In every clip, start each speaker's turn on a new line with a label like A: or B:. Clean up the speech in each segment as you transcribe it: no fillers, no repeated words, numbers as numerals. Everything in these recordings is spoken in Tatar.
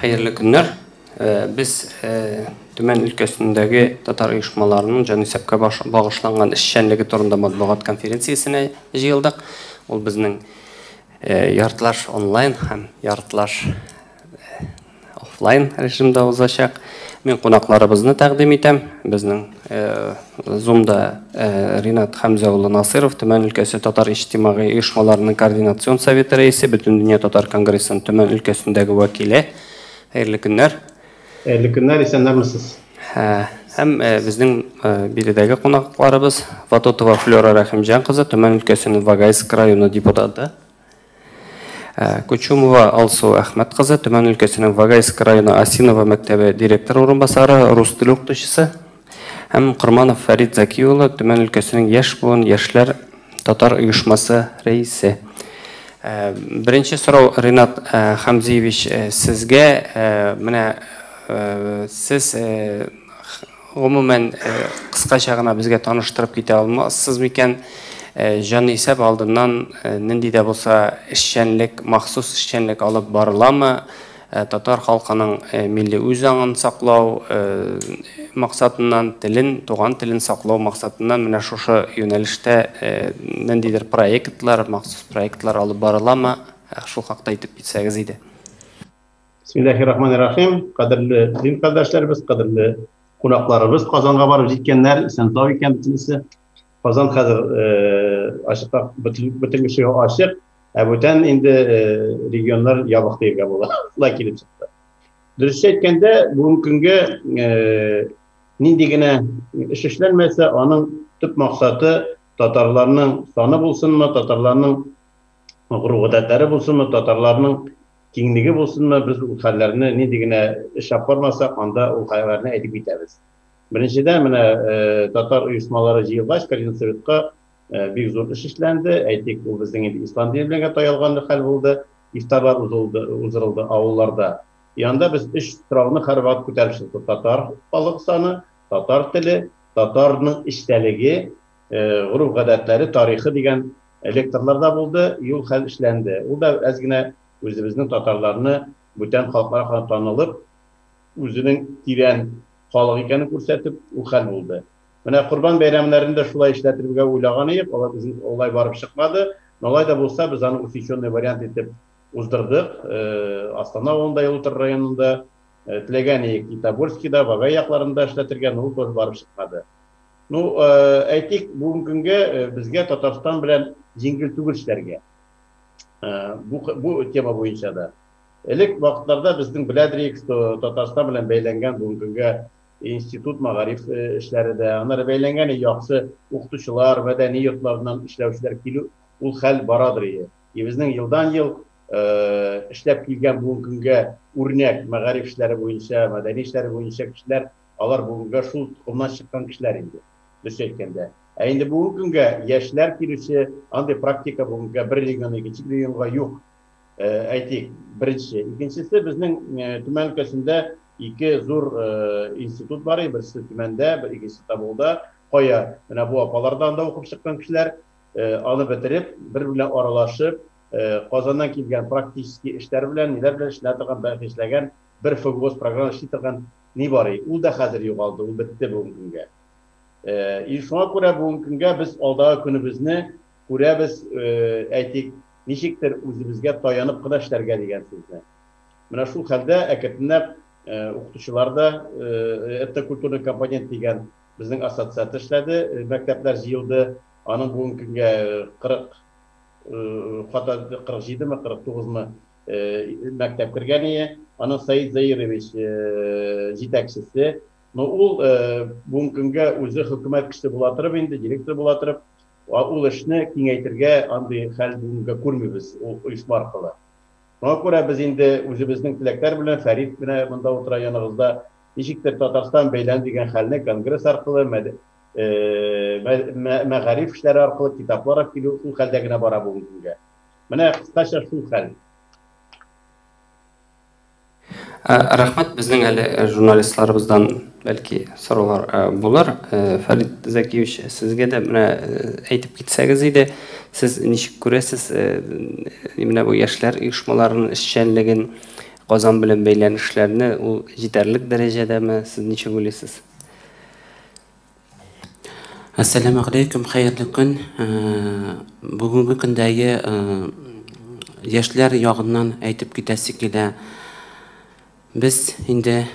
A: Хәерле көннәр. Без Төмән өлкәсендәге татар оешмаларының җанисәпкә багышланган эшчәнлеге турында матбугат конференциясенә җыелдык. Ул безнең яртылаш онлайн һәм яртылаш офлайн режимда узачак. Мин кунакларыбызны тәкъдим итәм. Безнең Zoom-да Ринат Хәмзә улы Насыров, Төмән өлкәсе татар иҗтимагый оешмаларының координацион советы рәисе, Бөтендөнья татар конгрессының Төмән өлкәсендәге вәкиле. Хәерле көннәр.
B: Хәерле көннәр, исәннәрмесез.
A: Һәм безнең биредәге кунакларыбыз Ватутова Флера Рәхимҗан кызы, Төмән өлкәсенең Вагайск районы депутаты. Кучумова Алсу Әхмәт кызы, Төмән өлкәсенең Вагайск районы Осиново мәктәбе директор урынбасары, рус теле укытучысы. Һәм Корманов Фәрит Зәки улы, Төмән өлкәсенең Яшь буын яшьләр татар оешмасы рәисе. Беренче сорау, Ринат Хәмзиевич, сезгә. Менә сез гомумән кыскача гына безгә таныштырып китә алмассыз микән? Җанисәп алдыннан нинди дә булса эшчәнлек, махсус эшчәнлек алып барыламы? Татар халкының милли үзаңын саклау максатыннан, телен, туган телен саклау максатыннан менә шушы юнәлештә ниндидер проектлар, махсус проектлар алып барыламы? Шул хакта әйтеп китсәгез иде.
B: Бисмиллахир-рахманир-рахим. Кадерле дин кардәшләребез, кадерле кунакларыбыз Казанга барып җиткәннәр, исән сау икән бөтенесе. Казан хәзер ачык, бөтен кешегә ачык, ә бүтән инде регионнар ябык дияргә була. Шулай килеп чыкты. Дөресен әйткәндә, бүгенге көнгә нинди генә эш эшләнмәсә, аның төп максаты татарларның саны булсынмы, татарларның гореф-гадәтләре булсынмы, татарларның киңлеге булсынмы, без ул хәлләрне нинди генә эш алып бармасак, анда ул хәлләрне әйтеп китәбез. Беренчедән, менә татар оешмалары җыелгач, Координацион советка бик зур эш эшләнде. Әйтик, ул безнең инде ислам дине белән таялган хәл булды. Ифтарлар уздырылды авылларда. И анда без өч сорауны һәрвакыт күтәреп чыктык. Татар халык саны, татар теле, татарның эчтәлеге, гореф-гадәтләре, тарихы дигән лекторлар да булды. И ул хәл эшләнде. Ул да әз генә үзебезнең татарларны бүтән халыкларга танылып, үзенең тирән халык икәнен күрсәтеп, ул хәл булды. Менә Корбан бәйрәмнәрен дә шулай эшләтергә уйлаган идек, алар безнең алай барып чыкмады. Но алай да булса, без аны усеченный вариант итеп уздырдык. Астана авылында, Ялутор районында, теләгән идек и Тобольскида, Вагай якларында эшләтергә, но ул тоже барып чыкмады. Ну, әйтик, бүгенге көнгә безгә Татарстан белән җиңел түгел эшләргә. Бу тема буенча да. Элек вакытларда безнең беләдер, что Татарстан белән бәйләнгән бүгенге көнгә институт мәгариф эшләре дә, аннары бәйләнгән яхшы укытучылар, мәдәни йортларыннан эшләүчеләр килү, ул хәл барадыр иде. И безнең елдан-ел эшләп килгән бүгенге көнгә үрнәк мәгариф эшләре буенча, мәдәни эшләре буенча кешеләр, алар бүгенгә шул токымнан чыккан кешеләр инде, дөрес әйткәндә. Ә инде бүгенге көнгә яшьләр килүче андый практика бүгенгә бер регион икенче регионга юк. Әйтик, беренче. Икенчесе, безнең Төмән өлкәсендә ике зур институт бар, берсе Төмәндә, икенчесе Тоболда. Кая, менә бу апалар да анда укып чыккан кешеләр, аны бетереп, бер белән аралашып, Казаннан килгән практический эшләр белән, ниләр белән эшләнә торган, бәлки эшләгән бер ФГОС программа эшли торган ни бар. Ул да хәзер югалды, ул бетте бүгенге көнгә. И шуңа күрә бүгенге көнгә без алдагы көнебезне күрәбез, әйтик, ничектер үзебезгә таянып кына эшләргә дигән сүзне. Менә шул хәлдә әкренләп укытучылар да этнокультурный компонент дигән безнең ассоциация эшләде, мәктәпләр җыелды. Аның бүгенге көнгә 40, хата 47-ме, 49-мы мәктәп кергән ие. Аның Саид Заирович җитәкчесе. Но ул бүгенге көнгә үзе хөкүмәт кешесе була торып инде, директор була торып, ул эшне киңәйтергә андый хәл бүгенгә күрмибез ул оешма аркылы. Шуңа күрә без инде үзебезнең теләкләр белән, Фәрит менә монда утыра яныгызда, ничектер Татарстан бәйлән дигән хәлне конгресс аркылы, мәгариф эшләре аркылы, китаплар алып килү шул хәлдә генә бара бүгенге көнгә. Менә кыскача шул хәл.
A: Рәхмәт, безнең әле журналистларыбыздан бәлки сораулар булыр. Фәрит Зәкиевич, сезгә дә менә әйтеп китсәгез иде, сез ничек күрәсез менә бу яшьләр оешмаларының эшчәнлеген? Казан белән бәйләнешләрне, ул җитәрлек дәрәҗәдәме, сез ничек уйлыйсыз?
C: Әссәламү галәйкүм, хәерле көн. Бүгенге көндәге яшьләр ягыннан әйтеп китәсе килә. Без инде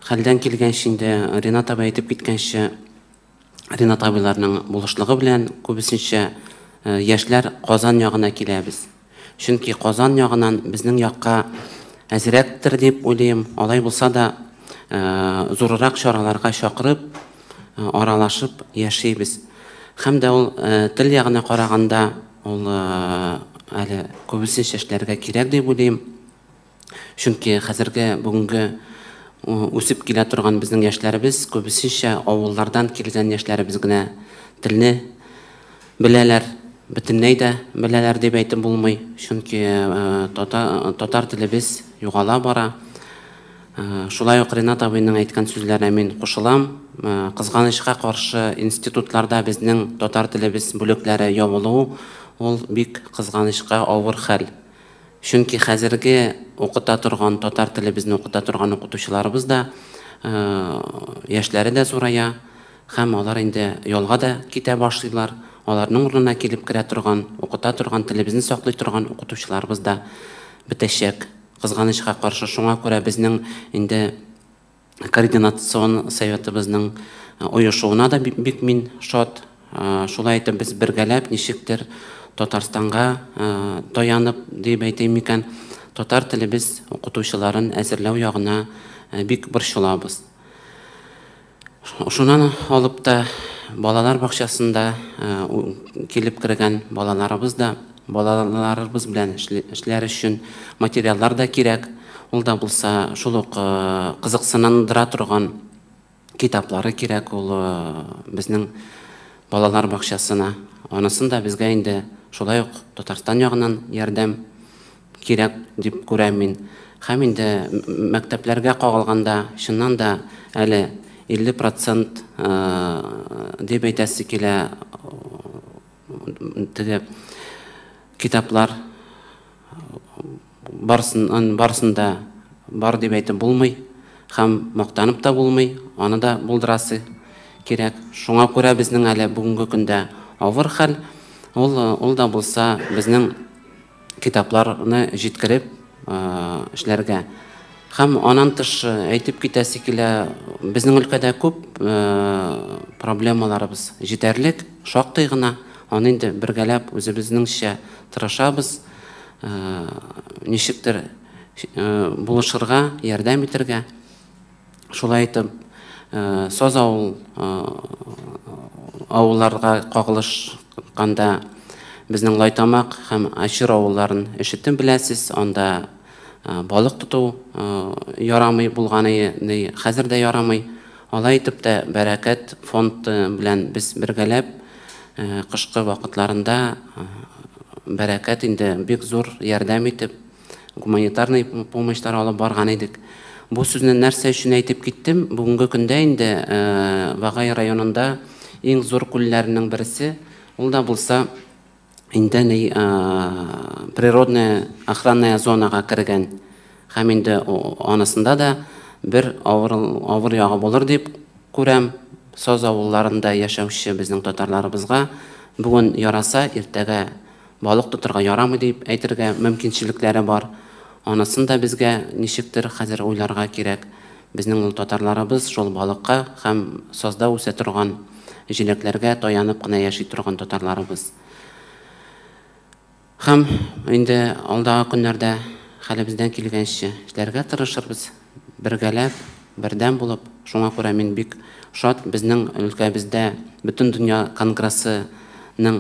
C: хәлдән килгәнчә, инде Ренат абый әйтеп киткәнчә, Ренат абыйларның булышлыгы белән күбесенчә яшьләр Казан ягына киләбез. Чөнки Казан ягыннан безнең якка әзрәктер дип уйлыйм. Алай булса да, зуррак чараларга чакырып, аралашып яшибез. Һәм дә ул тел ягына караганда, ул әле күбесенчә эшләргә кирәк дип уйлыйм. Чөнки хәзерге бүгенге үсеп килә торган безнең яшьләребез күбесенчә авыллардан килгән яшьләребез генә телне беләләр, бөтенләй дә беләләр дип әйтеп булмый, чөнки татар телебез югала бара. Шулай ук Ренат абыйның әйткән сүзләренә мин кушылам. Кызганычка каршы, институтларда безнең татар телебез бүлекләре ябылу, ул бик кызганычка авыр хәл. Чөнки хәзерге укыта торган, татар телебезне укыта торган укытучыларыбыз да, яшьләре дә зурая, һәм алар инде ялга да китә башлыйлар. Аларның урынына килеп керә торган, укыта торган, телебезне саклый торган укытучыларыбыз да бетәчәк. Кызганычка каршы, шуңа күрә безнең инде координацион советыбызның оешуына да бик мин шат. Шулай итеп без бергәләп ничектер Татарстанга таянып дип әйтәйм микән, татар телебез укытучыларын әзерләү ягына бик борчылабыз. Шуннан алып та балалар бакчасында килеп кергән балаларыбыз да, балаларыбыз белән эшләр өчен материаллар да кирәк. Ул да булса шул ук кызыксындыра торган китаплары кирәк ул безнең балалар бакчасына. Анысын да безгә инде шулай ук Татарстан ягыннан ярдәм кирәк дип күрәм мин. Һәм инде мәктәпләргә кагылганда, чыннан да әле 50% дип әйтәсе килә, теге китаплар барысын да бар дип әйтеп булмый, һәм мактанып та булмый, аны да булдырасы кирәк. Шуңа күрә безнең әле бүгенге көндә авыр хәл, ул да булса безнең китапларны җиткереп эшләргә. Һәм аннан тыш әйтеп китәсе килә, безнең өлкәдә күп проблемаларыбыз җитәрлек, шактый гына. Аны инде бергәләп үзебезнеңчә тырышабыз, ничектер булышырга, ярдәм итәргә. Шулай итеп, Саз авылларга кагылышканда безнең Лайтамак һәм Ачир авылларын ишетеп беләсез, анда балык тоту ярамый булганы, хәзер дә ярамый. Алай итеп тә Бәрәкәт фонды белән без бергәләп кышкы вакытларында Бәрәкәт инде бик зур ярдәм итеп гуманитарный помощьлар алып барган идек. Бу сүзне нәрсә өчен әйтеп киттем? Бүгенге көндә инде Вагай районында иң зур күлләрнең берсе, ул да булса инде природная охранная зонага кергән. Һәм инде анысында да бер авыр ягы булыр дип күрәм. Саз авылларында яшәүче безнең татарларыбызга бүген яраса, иртәгә балык тотырга ярамый дип әйтергә мөмкинчелекләре бар. Анысын да безгә ничектер хәзер уйларга кирәк. Безнең ул татарларыбыз шул балыкка һәм сазда үсә торган җиләкләргә таянып кына яши торган татарларыбыз. Һәм инде алдагы көннәрдә хәлебездән килгәнчә эшләргә тырышырбыз, бергәләп, бердәм булып. Шуңа күрә мин бик шат, безнең өлкәбездә Бөтен дөнья конгрессының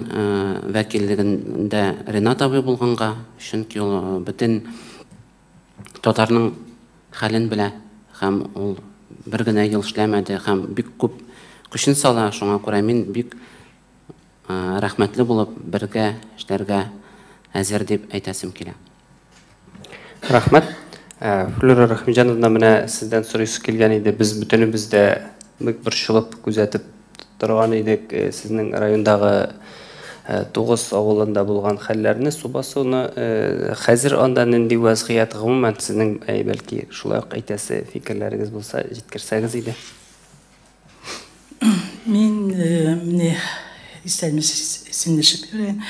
C: вәкиллегендә Ренат абый булганга, чөнки ул бөтен татарның хәлен белә һәм ул бер генә ел эшләмәде һәм бик күп көчен сала. Шуңа күрә мин бик рәхмәтле булып бергә эшләргә әзер дип әйтәсем килә.
A: Рәхмәт. Флюра Рәхимҗановна, менә сездән сорыйсы килгән иде. Без бөтенебез дә бик борчылып күзәтеп торган идек сезнең райондагы Тугыз авылында булган хәлләрне, су басуны, хәзер анда нинди вәзгыять, гомумән, сезнең, бәлки, шулай ук әйтәсе фикерләрегез булса, җиткерсәгез иде.
D: Мин менә исәнмесез, исәнләшеп йөрәм.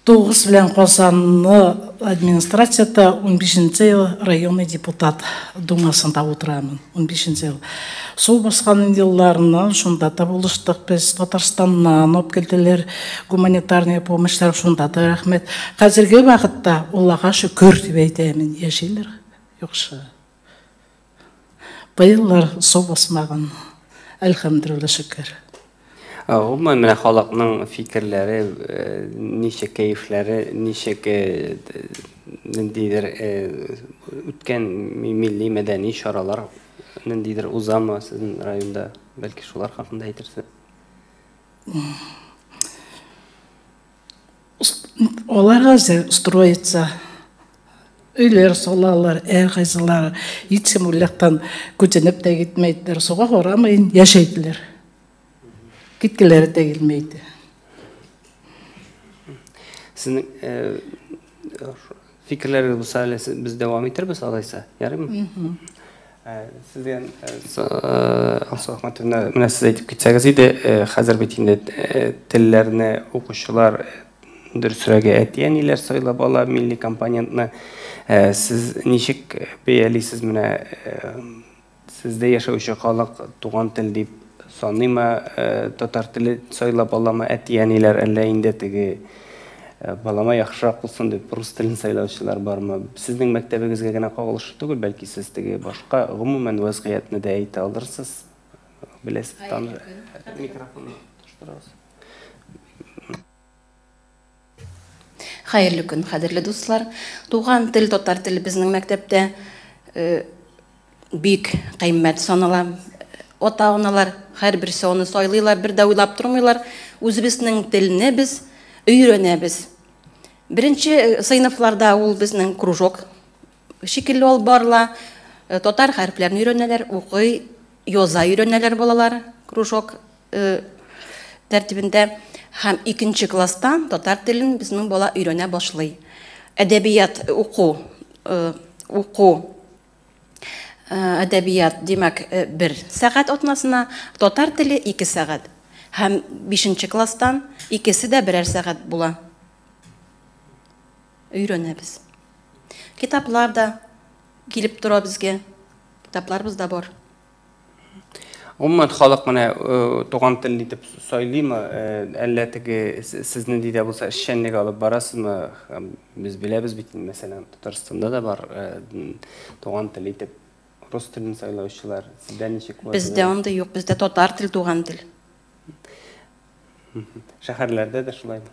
D: Тугыз белән Казанны администрацияда 15 ел районный депутат думасында утырамын. 15 ел. Су баскан елларны шунда да булыштык без. Татарстаннан алып килделәр гуманитарная помощьлар, шунда да рәхмәт. Хәзерге вакытта Аллага шөкер дип әйтәмен, яшиләр яхшы. Быеллар су басмаган. Әлхәмдүлилләһ, шөкер.
A: Гомумән, менә халыкның фикерләре, ничек кәефләре, ничек, ниндидер үткән милли мәдәни чаралар ниндидер узамы сезнең районда? Бәлки, шулар хакында әйтерсез.
D: Алар хәзер строится. Өйләр салалар, һәр кайсылары. Һич кем ул яктан күченеп тә китмәйделәр. Суга карамый яшәйделәр. Киткеләре дә килмәйде.
A: Сезнең фикерләрегез булса әле, без дәвам итербез алайса. Ярыймы? Сездән, Алсу Ахматовна, менә сез әйтеп китсәгез иде, хәзер бит инде телләрне укучылар, дөресрәге, әти-әниләр сайлап ала милли компонентны. Сез ничек бәялисез, менә сездә яшәүче халык туган тел дип саныймы, татар теле сайлап аламы әти-әниләр, әллә инде теге балама яхшырак булсын дип рус телен сайлаучылар бармы? Сезнең мәктәбегезгә генә кагылышлы түгел, бәлки сез теге башка гомумән вәзгыятьне дә әйтә алырсыз. Беләсез, таныш микрофонны тоташтырыгыз.
E: Хәерле көн, кадерле дуслар. Туган тел, татар теле безнең мәктәптә бик кыйммәт санала. Ата-аналар һәрберсе аны сайлыйлар, бер дә уйлап тормыйлар. Үзебезнең телне без өйрәнәбез. Беренче сыйныфларда ул безнең кружок шикелле алып барыла. Татар хәрефләрен өйрәнәләр, укый, яза өйрәнәләр балалар кружок тәртибендә. Һәм икенче класста татар телен безнең бала өйрәнә башлый. Әдәбият уку, уку әдәбият, димәк, 1 сәгать атнасына, татар теле 2 сәгать. Һәм бишенче класстан икесе дә берәр сәгать була. Өйрәнәбез. Китаплар да килеп тора безгә. Китапларыбыз да бар.
A: Гомумән, халык менә туган тел итеп сайлыймы, әллә теге сез нинди дә булса эшчәнлек алып барасызмы? Без беләбез бит, мәсәлән, Татарстанда да бар туган тел итеп рус телен сайлаучылар. Сездә ничек?
E: Бездә андый юк, бездә татар тел туган тел.
A: Шәһәрләрдә дә шулаймы?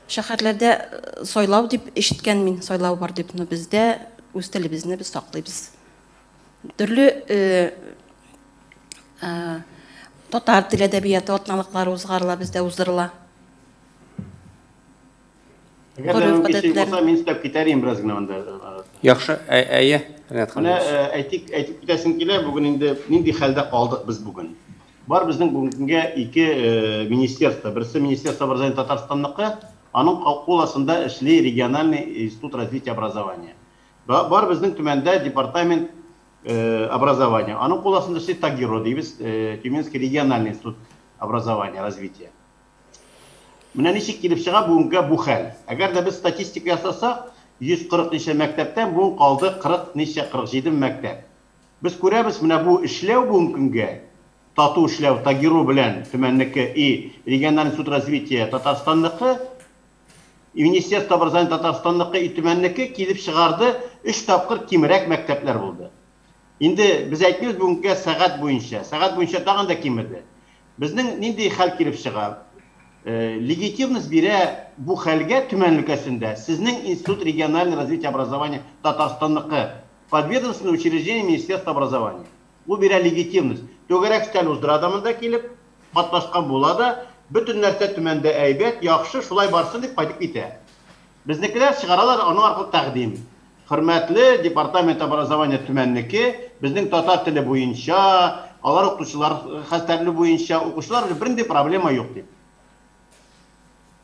E: Шәһәрләрдә сайлау дип ишеткән мин, сайлау бар дип, но бездә үз телебезне без саклыйбыз. Төрле татар тел әдәбияты атналыклары узгарыла, бездә уздырыла.
B: Әгәр дә мөмкинчелек булса, мин өстәп китәр идем бераз генә монда.
A: Яхшы, әйе, Ринат.
B: Менә әйтик, әйтеп китәсем килә, бүген инде нинди хәлдә калдык без бүген. Бар безнең бүгенге көнгә ике министерство. Берсе Министерство образования Татарстанныкы, аның кул астында эшли региональный институт развития образования. Бар безнең Төмәндә департамент образования. Аның кул астында эшли ТАГИРО дибез, Тюменский региональный институт образования, развития. Менә ничек килеп чыга бүгенге бу хәл. Әгәр дә без статистика ясасак, 140 ничә мәктәптән бүген калды 40 ничә, 47 мәктәп. Без күрәбез, менә бу эшләү бүгенге көнгә тату эшләү ТАГИРО белән Төмәннеке и региональный институт развития Татарстанныкы, и Министерство образования Татарстанныкы и Төмәннеке килеп чыгарды, өч тапкыр кимрәк мәктәпләр булды. Инде без әйтмибез бүгенгә сәгать буенча. Сәгать буенча тагын да кимеде. Безнең нинди хәл килеп чыга? Легитимность бирә бу хәлгә Төмән өлкәсендә сезнең Институт регионального развития образования Татарстанныкы, подведомственное учреждение Министерства образования. Бу бирә легитимность. Түгәрәк өстәл уздыра да монда килеп, катнашкан була да, бөтен нәрсә Төмәндә әйбәт, яхшы, шулай барсын дип кайтып китә. Безнекеләр чыгаралар аның аркылы тәкъдим. Хөрмәтле департамент образования Төмәннеке, безнең татар теле буенча, алар укытучылар хәстәрле буенча, укучылар белән бернинди проблема юк дип.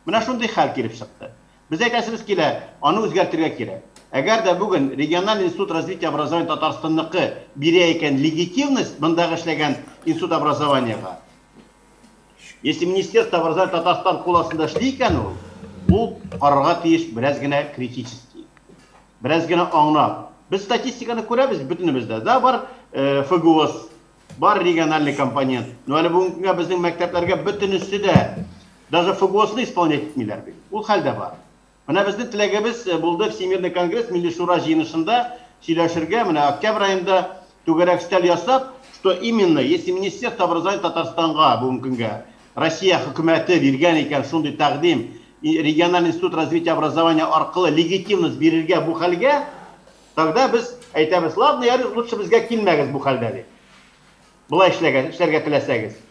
B: Менә шундый хәл килеп чыкты. Без әйтәсебез килә, аны үзгәртергә кирәк. Әгәр дә бүген Региональный институт развития образования Татарстанныкы бирә икән легитимность мондагы эшләгән институт образованиега, если Министерство образования Татарстан кул астында эшли икән ул, ул карарга тиеш бераз генә критически. Бераз генә аңлап. Без статистиканы күрәбез бөтенебез дә. Да, бар ФГОС, бар региональный компонент. Но әле бүгенге көнгә безнең мәктәпләргә бөтенесе дә даже ФГОСны исполнять итмиләр бит. Ул хәл дә бар. Менә безнең теләгебез булды Всемирный конгресс Милли шура җыенышында сөйләшергә, менә октябрь аенда түгәрәк өстәл ясап, что именно, если Министерство образования Татарстанга бүгенге көнгә Россия хөкүмәте биргән икән шундый тәкъдим, региональный институт развития образования аркылы легитимность бирергә бу хәлгә, тогда без әйтәбез, ладно, ярый, лучше безгә килмәгез бу хәлдә дип. Болай эшләгән, эшләргә теләсәгез.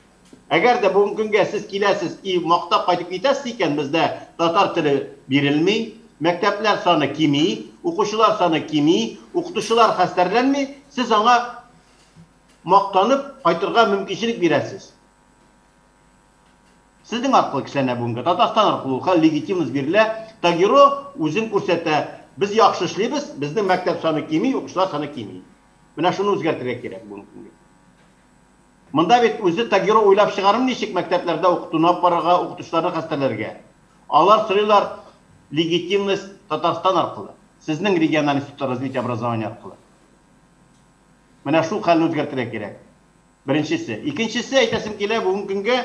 B: Әгәр дә бүгенге көнгә сез киләсез и мактап кайтып китәсез икән, бездә татар теле бирелми, мәктәпләр саны кими, укучылар саны кими, укытучылар хәстәрләнми, сез аңа мактанып кайтырга мөмкинчелек бирәсез. Сезнең аркылы эшләнә бүгенге Татарстан аркылы ул хәл легитимность бирелә. Тагиро үзен күрсәтә. Без яхшы эшлибез, безнең мәктәп саны кими, укучылар саны кими. Менә шуны үзгәртергә кирәк бүгенге көнгә. Монда бит үзе Тагиро уйлап чыгарым ничек мәктәпләрдә укытуны алып барырга, укытучыларны хәстәрләргә. Алар сорыйлар легитимность Татарстан аркылы. Сезнең региональ институт развития образования аркылы. Менә шул хәлне үзгәртергә кирәк. Беренчесе. Икенчесе әйтәсем килә, бүгенге көнгә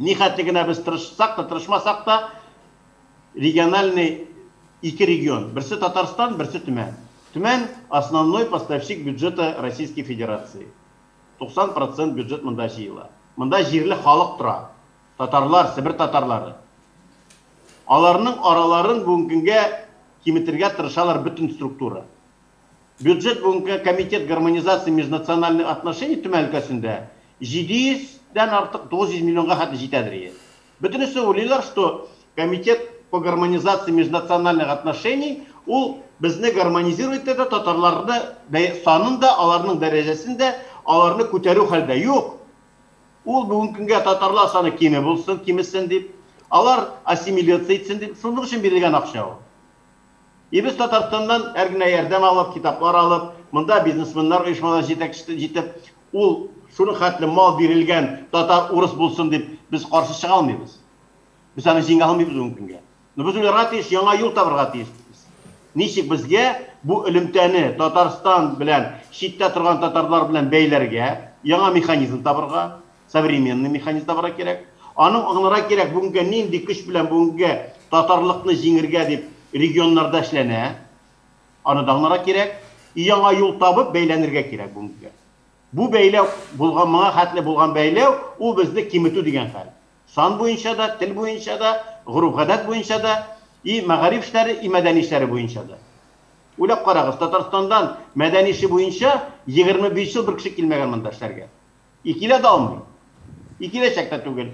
B: ни хәтле генә без тырышсак та, тырышмасак та, региональный ике регион. Берсе Татарстан, берсе Төмән. Төмән основной поставщик бюджета Российской Федерации. 90% бюджет монда җыела. Монда җирле халык тора. Татарлар, Себер татарлары. Аларның араларын бүгенге көнгә киметергә тырышалар бөтен структура. Бюджет бүгенге комитет гармонизации межнациональных отношений Төмән өлкәсендә 700 дән артык, 900 миллионга хәтле җитәдер иде. Бөтенесе уйлыйлар, что комитет по гармонизации межнациональных отношений ул безне гармонизировать итә, татарларны санын да, аларның дәрәҗәсен дә, аларны күтәрү хәлдә. Юк. Ул бүгенге көнгә татарлар саны киме булсын, кимесен дип, алар ассимиляция итсен дип, шуның өчен бирелгән акча ул. И без Татарстаннан әр генә ярдәм алып, китаплар алып, монда бизнесменнар оешмалар җитәкчесе җитеп, ул шуның хәтле мал бирелгән татар урыс булсын дип без каршы чыга алмыйбыз. Без аны җиңә алмыйбыз бүгенге көнгә. Но без уйларга тиеш, яңа юл табырга тиешбез. Ничек безгә бу элемтәне Татарстан белән, читтә торган татарлар белән бәйләргә, яңа механизм табырга, современный механизм табырга кирәк. Аның аңларга кирәк, бүгенге нинди көч белән бүгенге татарлыкны җиңергә дип регионнарда эшләнә. Аны да аңларга кирәк. И яңа юл табып бәйләнергә кирәк бүгенге. Бу бәйләү булган, моңа хәтле булган бәйләү, ул безне киметү дигән хәл. Сан буенча да, тел буенча да, гореф-гадәт буенча да, и мәгариф эшләре, и мәдәни эшләре буенча да. Уйлап карагыз, Татарстандан мәдәни эше буенча 25 ел бер кеше килмәгән монда эшләргә. И килә дә алмый. И киләчәк тә түгел.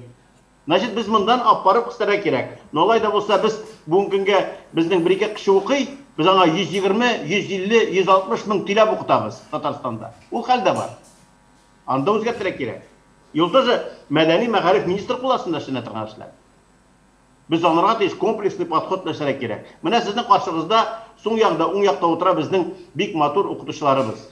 B: Значит, без мондан алып барып кыстырырга кирәк. Но алай да булса без бүгенге көнгә безнең бер ике кеше укый, без аңа 120, 150, 160 мең түләп укытабыз Татарстанда. Ул хәл дә бар. Анда үзгәртергә кирәк. И ул тоже мәдәни мәгариф министр кул астында эшләнә торган эшләр. Без аңларга тиеш, комплексный подход белән эшләргә кирәк. Менә сезнең каршыгызда сул якта, уң якта утыра безнең бик матур укытучыларыбыз.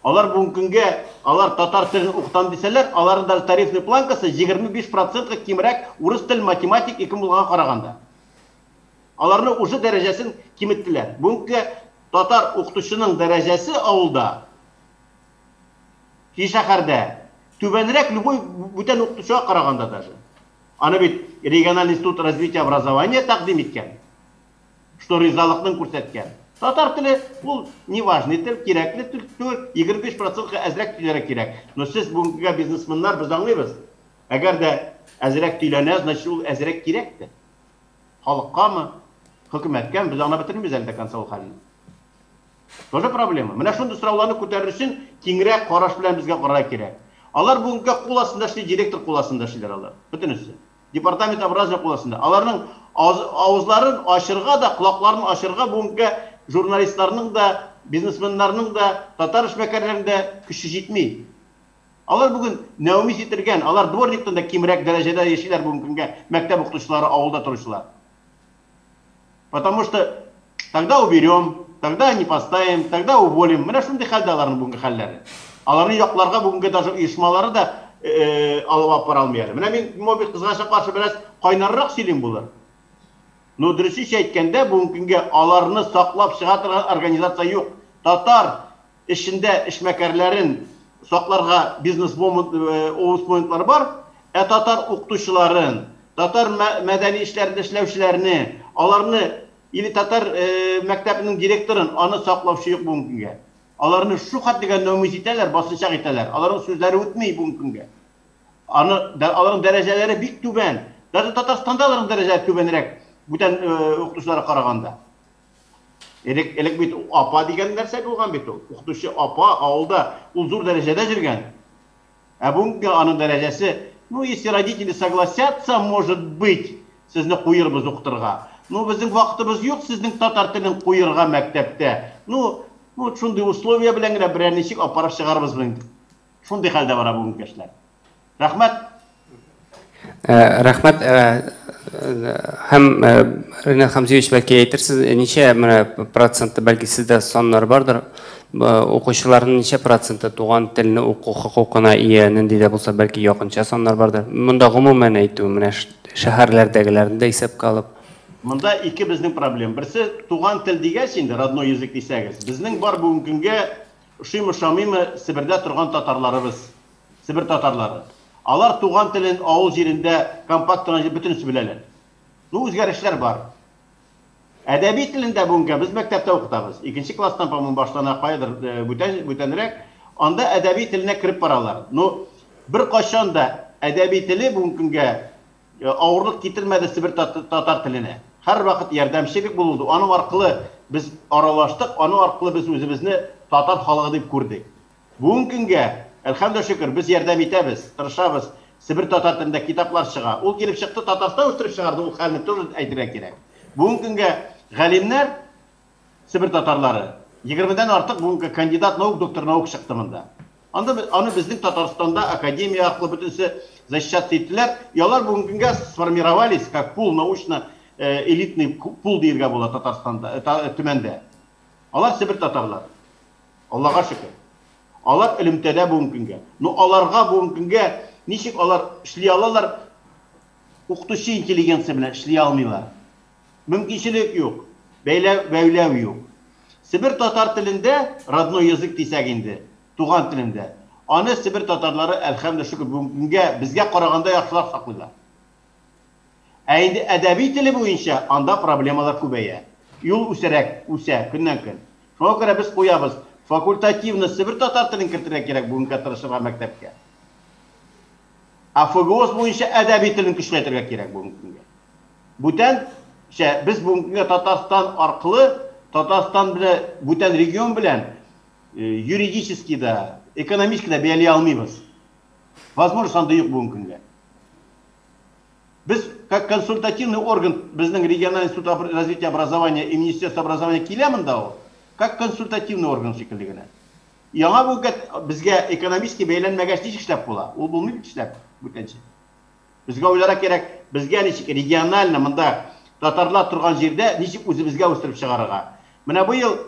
B: Алар бүгенге көнгә, алар татар телен укытам дисәләр, аларның даже тарифный планкасы 25% кимрәк урыс тел, математик ике булганга караганда. Аларны уже дәрәҗәсен киметтеләр. Бүгенге татар укытучының дәрәҗәсе авылда, шәһәрдә түбәнрәк любой бүтән укытучыга караганда даже. Аны бит региональный институт развития образования тәкъдим иткән, что ризалыкның күрсәткән. Татар теле ул неважный тел, кирәкле тел түгел, 25% әзрәк түләргә кирәк. Но сез бүгенге бизнесменнар, без аңлыйбыз. Әгәр дә әзрәк түләнә, значит, ул әзрәк кирәктер. Халыккамы, хөкүмәткәме, без аңлап бетермибез әле до конца ул хәлне. Тоже проблема. Менә шундый сорауларны күтәрер өчен киңрәк караш белән безгә карарга кирәк. Алар бүгенге кул астында эшли, директор кул астында эшлиләр алар. Бөтенесе. Департамент образования кул астында. Аларның авызларын ачырга да, колакларын ачырга бүгенге журналистларның да, бизнесменнарның да, татар эшмәкәрләренең дә көче җитми. Алар бүген нәүмиз ителгән, алар дворниктан да кимрәк дәрәҗәдә яшиләр бүгенге көнгә мәктәп укытучылары, авылда торучылар. Потому что тогда уберем, тогда не поставим, тогда уволим. Менә шундый хәлдә аларның бүгенге хәлләре. Аларны якларга бүгенге даже оешмалары да алып бара алмый әле. Менә мин мобиль кызганычка каршы бераз кайнаррак сөйлим булыр. Но дөресенчә әйткәндә, бүгенге көнгә аларны саклап чыга торган организация юк. Татар эшендә эшмәкәрләрен сакларга бизнес момент бар, ә татар укытучыларын, татар мәдәни эшләрендә эшләүчеләрне, аларны или татар мәктәбенең директорын аны саклаучы юк бүгенге көнгә. Аларны шу хәтлегә нәүмиз итәләр, басынчак итәләр. Аларның сүзләре үтми бүгенге көнгә. Аны аларның дәрәҗәләре бик түбән. Даже Татарстанда аларның дәрәҗәләре түбәнрәк бүтән укытучыларга караганда. Элек элек бит апа дигән нәрсә булган бит ул. Укытучы апа авылда ул зур дәрәҗәдә йөргән. Ә бүгенге аның дәрәҗәсе, ну, если родители согласятся, может быть, сезне куербыз укытырга. Ну, безнең вакытыбыз юк сезнең татар телен куерга мәктәптә. Ну, шундый условия белән генә берәр ничек апарып чыгарбыз инде. Шундый хәлдә бара бүгенге кешеләр. Рәхмәт.
A: Рәхмәт. Һәм Ринат Хамзиевич, бәлки әйтерсез, ничә менә проценты, бәлки сездә саннар бардыр, укучыларның ничә проценты туган телне уку хокукына ия, нинди дә булса бәлки якынча саннар бардыр. Монда гомумән әйтү, менә шәһәрләрдәгеләрне дә исәпкә алып.
B: Монда ике безнең проблем. Берсе туган тел дигәч инде, родной язык дисәгез, безнең бар бүгенге көнгә ошыймы, ошамыймы Себердә торган татарларыбыз, Себер татарлары. Алар туган телен авыл җирендә компакт торган бөтенесе беләләр. Ну, үзгәрешләр бар. Әдәби телендә бүгенге без мәктәптә укытабыз. Икенче класстан, по-моему, башлана каядыр бүтән бүтәнрәк. Анда әдәби теленә кереп баралар. Ну, бер кайчан да әдәби теле бүгенге көнгә авырлык китермәде Себер татар теленә. Һәр вакыт ярдәмчелек булды. Аның аркылы без аралаштык, аның аркылы без үзебезне татар халыгы дип күрдек. Бүгенге көнгә, әлхәмдүлилләһ шөкер, без ярдәм итәбез, тырышабыз. Себер татар телендә китаплар чыга. Ул килеп чыкты, Татарстан үстереп чыгарды, ул хәлне тоже әйтергә кирәк. Бүгенге көнгә галимнәр Себер татарлары 20-дән артык бүгенге кандидат наук, доктор наук чыкты монда. Анда аны безнең Татарстанда академия аркылы бөтенесе защищаться иттеләр. И алар бүгенге көнгә сформировались как пул научно элитный пул диергә була Татарстанда, Төмәндә. Алар Себер татарлары. Аллага шөкер. Алар элемтәдә бүгенге көнгә. Но аларга бүгенге көнгә ничек алар эшли алалар? Укытучы интеллигенция белән эшли алмыйлар. Мөмкинчелек юк, бәйләү, бәйләү юк. Себер татар телендә родной язык дисәк инде, туган телендә. Аны Себер татарлары, әлхәмдүлилләһ шөкер, бүгенгә безгә караганда яхшырак саклыйлар. Ә инде әдәби теле буенча анда проблемалар күбәя. Юл үсәрәк, үсә көннән-көн. Шуңа күрә без куябыз, факультативно Себер татар телен кертергә кирәк бүгенгә тырышырга мәктәпкә. Ә ФГОС буенча әдәби телен көчләтергә кирәк бүгенге көнгә. Бүтәнчә без бүгенге көнгә Татарстан аркылы, Татарстан белән бүтән регион белән юридически да, экономически да бәяли алмыйбыз. Возможность анда юк бүгенге көнгә. Без как консультативный орган безнең региональный институт развития образования и Министерство образования килә монда ул, как консультативный орган шикелле генә. Яңа бүгенге безгә экономически бәйләнмәгәч ничек эшләп була? Ул булмый бит эшләп бүтәнчә. Безгә уйларга кирәк, безгә ничек регионально монда татарлар торган җирдә ничек үзебезгә үстереп чыгарырга. Менә бу ел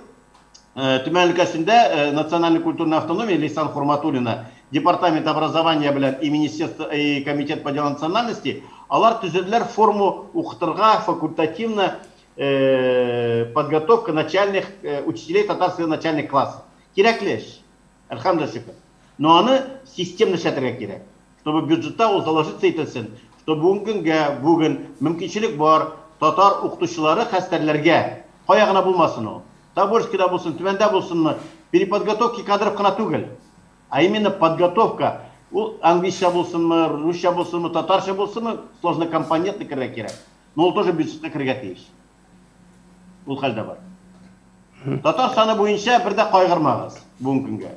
B: Төмән өлкәсендә национальный культурная автономия Лейсан Хурматуллина, департамент образования белән и министерство и комитет по делам национальности алар төзеделәр форму укытырга факультативно подготовка начальных учителей татарских начальных классов. Кирәкле эш. Әлхәмдүлилләһ шөкер. Но аны системно эшләтергә кирәк. Чтобы бюджетта ул заложиться ителсен, что бүгенге көнгә бүген мөмкинчелек бар татар укытучылары хәстәрләргә. Кая гына булмасын ул. Тобольскида булсын, Төмәндә булсынмы, переподготовки кадров кына түгел, а именно подготовка. Ул английча булсынмы, русча булсынмы, татарча булсынмы, сложнокомпонентный керергә кирәк. Но ул тоже бюджетка керергә тиеш. Ул хәлдә бар. Татар саны буенча бер дә кайгырмагыз бүгенге көнгә.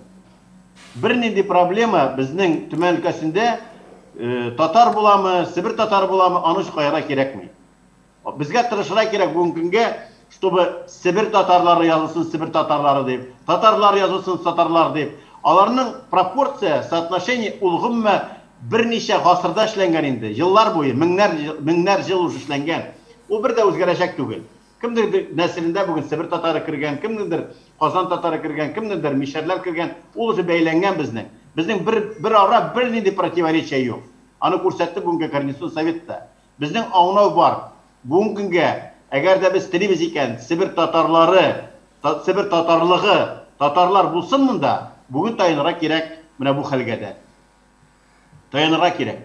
B: Бернинди проблема безнең Төмән өлкәсендә татар буламы, Себер татары буламы, аны өчен кайгырга кирәкми. Безгә тырышырга кирәк бүгенге көнгә, чтобы Себер татарлары язылсын Себер татарлары дип, татарлар язылсын татарлар дип. Аларның пропорция, соотношение ул гомумән берничә гасырда эшләнгән инде. Еллар буе, меңнәр меңнәр ел уже эшләнгән. Ул бер дә үзгәрәчәк түгел. Кемдер нәселендә бүген Себер татары кергән, кемнеңдер Казан татары кергән, кемнеңдер мишәрләр кергән, ул уже бәйләнгән безнең. Безнең бер ара бер нинди противоречие юк. Аны күрсәтте бүгенге Координацион советта. Безнең аңлау бар. Бүгенге көнгә, әгәр дә без телибез икән, Себер татарлары, Себер татарлыгы, татарлар булсын монда, бүген таянырга кирәк менә бу хәлгә дә. Таянырга кирәк.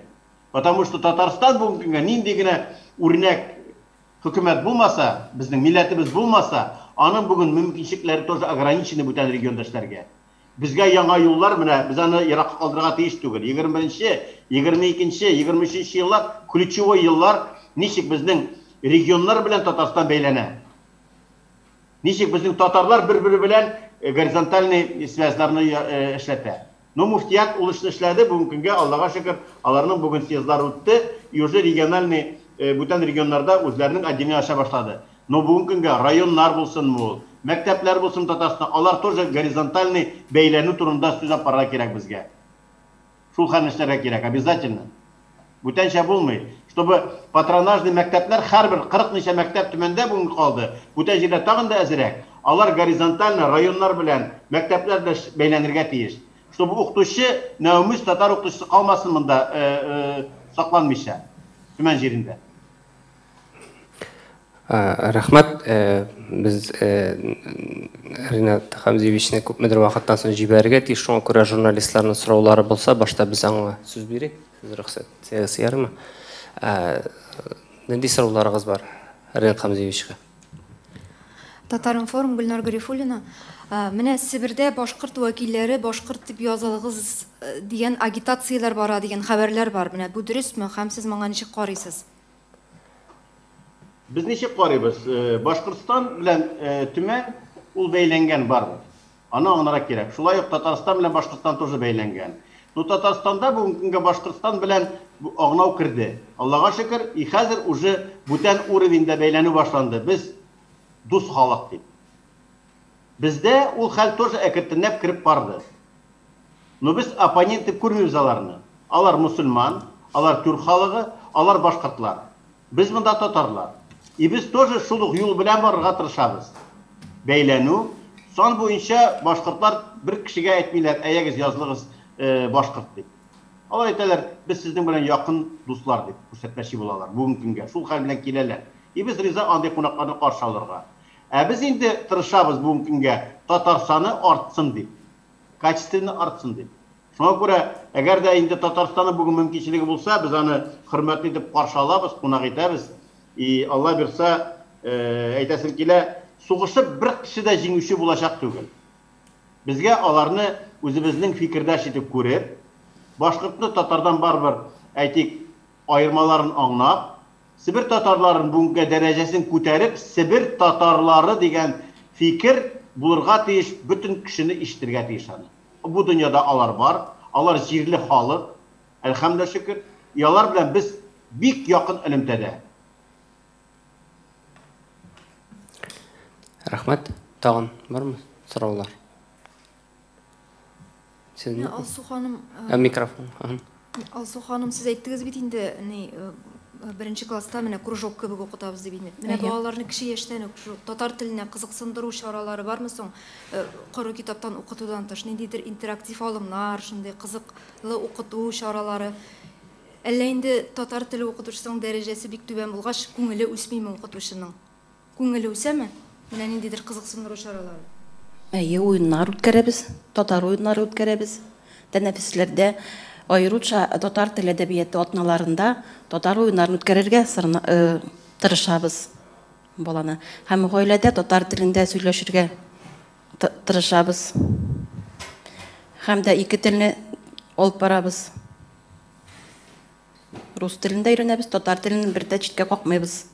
B: Потому что Татарстан бүгенге көнгә нинди генә үрнәк хөкүмәт булмаса, безнең милләтебез булмаса, аның бүген мөмкинчелекләре тоже ограничены бүтән регионда эшләргә. Безгә яңа юллар менә без аны еракка калдырырга тиеш түгел. 21-нче, 22-нче, 23-нче еллар ключевой еллар, ничек безнең регионнар белән Татарстан бәйләнә. Ничек безнең татарлар бер-бере белән горизонтальный связьларны эшләтә. Ну, муфтият ул эшне эшләде, бүгенге көнгә, Аллага шөкер, аларның бүген съездлары үтте, и уже региональный бүтән регионнарда үзләренең отделение ача башлады. Но бүгенге көнгә районнар булсынмы ул, мәктәпләр булсын Татарстанда, алар тоже горизонтальный бәйләнү турында сүз алып барырга кирәк безгә. Шул хәлне эшләргә кирәк, обязательно. Бүтәнчә булмый. Чтобы патронажный мәктәпләр һәрбер 40 ничә мәктәп Төмәндә бүген калды, бүтән җирдә тагын да әзрәк. Алар горизонтально районнар белән, мәктәпләр белән бәйләнергә тиеш. Чтобы укытучы, нәүмиз татар укытучысы калмасын монда сакланмыйча, Төмән җирендә.
A: Рәхмәт, без Ринат Хамзиевичны күпмедер вакыттан соң җибәрергә тиеш, шуңа күрә журналистларның сораулары булса, башта без аңа сүз бирик. Сез рөхсәт итсәгез, ярыймы? Нинди сорауларыгыз бар Ринат Хамзиевичка?
F: Татар-информ, Гөлнар Гарифуллина. Менә Себердә башкорт вәкилләре башкорт дип язылыгыз дигән агитацияләр бара дигән хәбәрләр бар. Менә бу дөресме һәм сез моңа ничек карыйсыз?
B: Без ничек карыйбыз? Башкортстан белән Төмән ул бәйләнгән барыбер. Аны аңларга кирәк. Шулай ук Татарстан белән Башкортстан тоже бәйләнгән. Ну, Татарстанда бүгенге көнгә Башкортстан белән аңлау керде. Аллага шөкер, и хәзер уже бүтән уровеньдә бәйләнү башланды. Без дус халык дип. Бездә ул хәл тоже әкренләп кереп барды. Но без оппонент дип күрмибез аларны. Алар мусульман, алар тюрк халыгы, алар башкортлар. Без монда татарлар. И без тоже шул ук юл белән барырга тырышабыз. Бәйләнү, сан буенча башкортлар бер кешегә әйтмиләр, әйәгез язылыгыз башкорт дип. Алар әйтәләр, без сезнең белән якын дуслар дип күрсәтмәкче булалар бүгенге көнгә. Шул хәл белән киләләр. И без риза андый кунакларны каршы алырга. Ә без инде тырышабыз бүгенге көнгә татар саны артсын дип. Качественно артсын дип. Шуңа күрә, әгәр дә инде Татарстанның бүген мөмкинчелеге булса, без аны хөрмәтле итеп каршы алабыз, кунак итәбез. И Алла бирса, әйтәсем килә, сугышып бер кеше дә җиңүче булачак түгел. Безгә аларны үзебезнең фикердәш итеп күреп, башкортны татардан барыбер, әйтик, аермаларын аңлап, Себер татарларын бүгенге дәрәҗәсен күтәреп, Себер татарлары дигән фикер булырга тиеш, бөтен кешене ишетергә тиеш аны. Бу дөньяда алар бар, алар җирле халык, әлхәмдә шөкер, и алар белән без бик якын элемтәдә.
A: Рәхмәт. Тагын бармы сораулар?
F: Сезне Алсу ханым,
A: микрофон.
F: Алсу ханым, сез әйттегез бит инде, ни беренче класста менә кружок кебек укытабыз дип инде. Менә балаларны кече яшьтән үк шул татар теленә кызыксындыру чаралары бармы соң? Коры китаптан укытудан тыш ниндидер интерактив алымнар, шундый кызыклы укыту чаралары. Әллә инде татар теле укытучысының дәрәҗәсе бик түбән булгач, күңеле үсмиме укытучының? Күңеле үсәме? Менә ниндидер кызыксындыру чаралары.
E: Әйе, уеннар үткәрәбез, татар уеннары үткәрәбез. Тәнәфесләрдә аеруча татар теле әдәбияты атналарында татар уеннарын үткәрергә тырышабыз баланы. Һәм гаиләдә татар телендә сөйләшергә тырышабыз. Һәм дә ике телне алып барабыз. Рус телен дә өйрәнәбез, татар телен бер дә читкә какмыйбыз.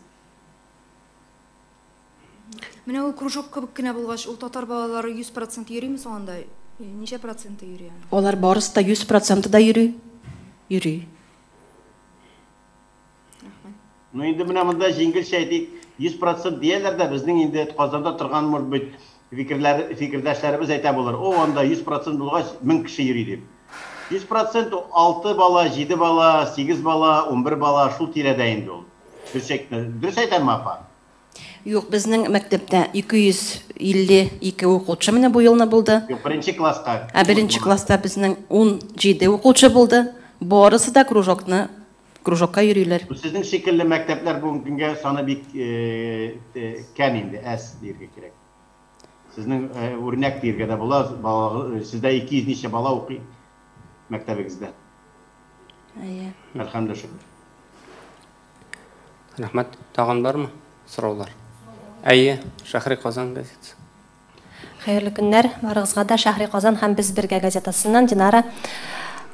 F: Менә ул кружок кебек кенә булгач, ул татар балалары 100% йөриме соң анда? Ничә проценты йөри аны?
E: Алар барысы да 100% да йөри. Йөри.
B: Ну, инде менә монда җиңелчә әйтик, 100% дияләр дә, безнең инде Казанда торган, может быть, Фикерләр, фикердәшләребез әйтә булыр, о, анда 100% булгач, 1000 кеше йөри дип. 100% 6 бала, 7 бала, 8 бала, 11 бала шул тирәдә инде ул. Дөрес әйтме? Дөрес әйтәмме, апа?
E: Юк, безнең мәктәптә 252 укучы менә бу елны булды.
B: Юк, беренче класска.
E: Ә беренче класста безнең 17 укучы булды. Барысы да кружокны кружокка йөриләр.
B: Сезнең шикелле мәктәпләр бүгенге көнгә саны бик кәм инде, әз дияргә кирәк. Сезнең үрнәк дияргә дә була, сездә 200 ничә бала укый мәктәбегездә.
E: Әйе.
B: Әлхәмдүлилләһ шөкер.
A: Рәхмәт. Тагын бармы сораулар? Әйе, Шәһри Казан газетасы.
G: Хәерле көннәр барыгызга да. Шәһри Казан һәм Без бергә газетасыннан Динара.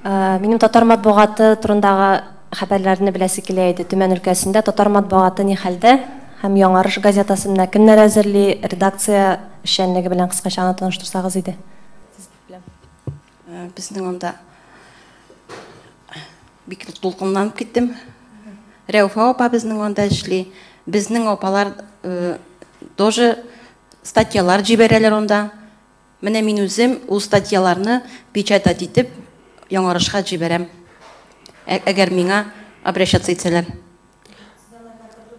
G: Минем татар матбугаты турындагы хәбәрләрне беләсе килә иде. Төмән өлкәсендә татар матбугаты ни хәлдә һәм Яңарыш газетасын менә кемнәр әзерли, редакция эшчәнлеге белән кыскача гына таныштырсагыз иде.
E: Безнең анда бик дулкынланып киттем. Рәүфә апа безнең анда эшли. Безнең апалар тоже статьялар җибәрәләр анда. Менә мин үзем ул статьяларны печатать итеп Яңарышка җибәрәм. Әгәр миңа обращаться итсәләр.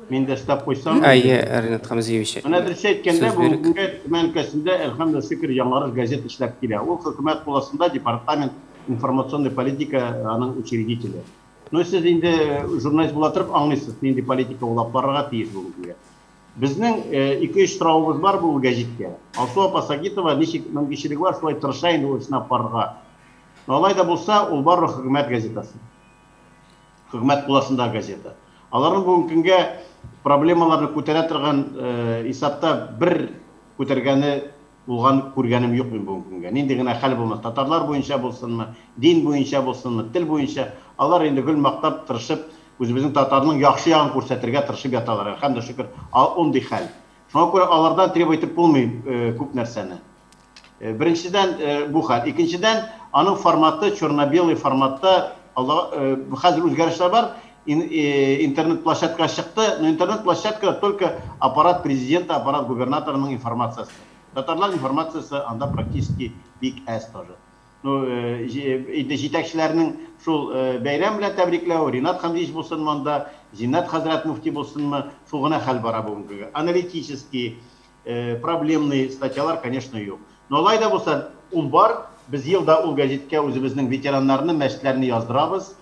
B: Мин дә өстәп куйсам.
A: Әйе, Ринат Хамзиевич.
B: Менә дөрес әйткәндә, бүгенге Төмән өлкәсендә, әлхәмдүлилләһ шөкер, Яңарыш газета эшләп килә. Ул хөкүмәт кул астында департамент информационной политика аның учредителе. Ну, сез инде журналист була торып аңлыйсыз, нинди политика улап барырга тиеш бүгенге. Безнең ике-өч соравыбыз бар бу гәҗиткә. Алсу апа Сагитова ничек мөмкинчелеге бар, шулай тырыша инде ул эшне алып барырга. Но алай да булса, ул барыбер хөкүмәт газетасы. Хөкүмәт кул астындагы газета. Аларның бүгенге көнгә проблемаларны күтәрә торган исапта бер күтәргәне булган күргәнем юк мин бүгенге көнгә. Нинди генә хәл булмасын, татарлар буенча булсынмы, дин буенча булсынмы, тел буенча, алар инде гөл мактап, тырышып, үзебезнең татарның яхшы ягын күрсәтергә тырышып яталар. Әлхәмдүлилләһ шөкер, ундый хәл. Шуңа күрә алардан требовать итеп булмый күп нәрсәне. Беренчедән, бу хәл. Икенчедән, аның форматы черно-белый форматта, Аллага хәзер үзгәрешләр бар. Интернет-площадка чыкты, но интернет-площадка только аппарат президента, аппарат губернаторының информациясе. Татарлар информациясе анда практически бик әз тоже. Ну, инде җитәкчеләрнең шул бәйрәм белән тәбрикләү, Ринат Хамзиевич булсынмы анда, Зиннәт хәзрәт муфти булсынмы, шул гына хәл бара бүгенге. Аналитический, проблемный статьялар, конечно, юк. Но алай да булса, ул бар. Без елда ул гәзиткә үзебезнең ветераннарны, мәчетләрне яздырабыз.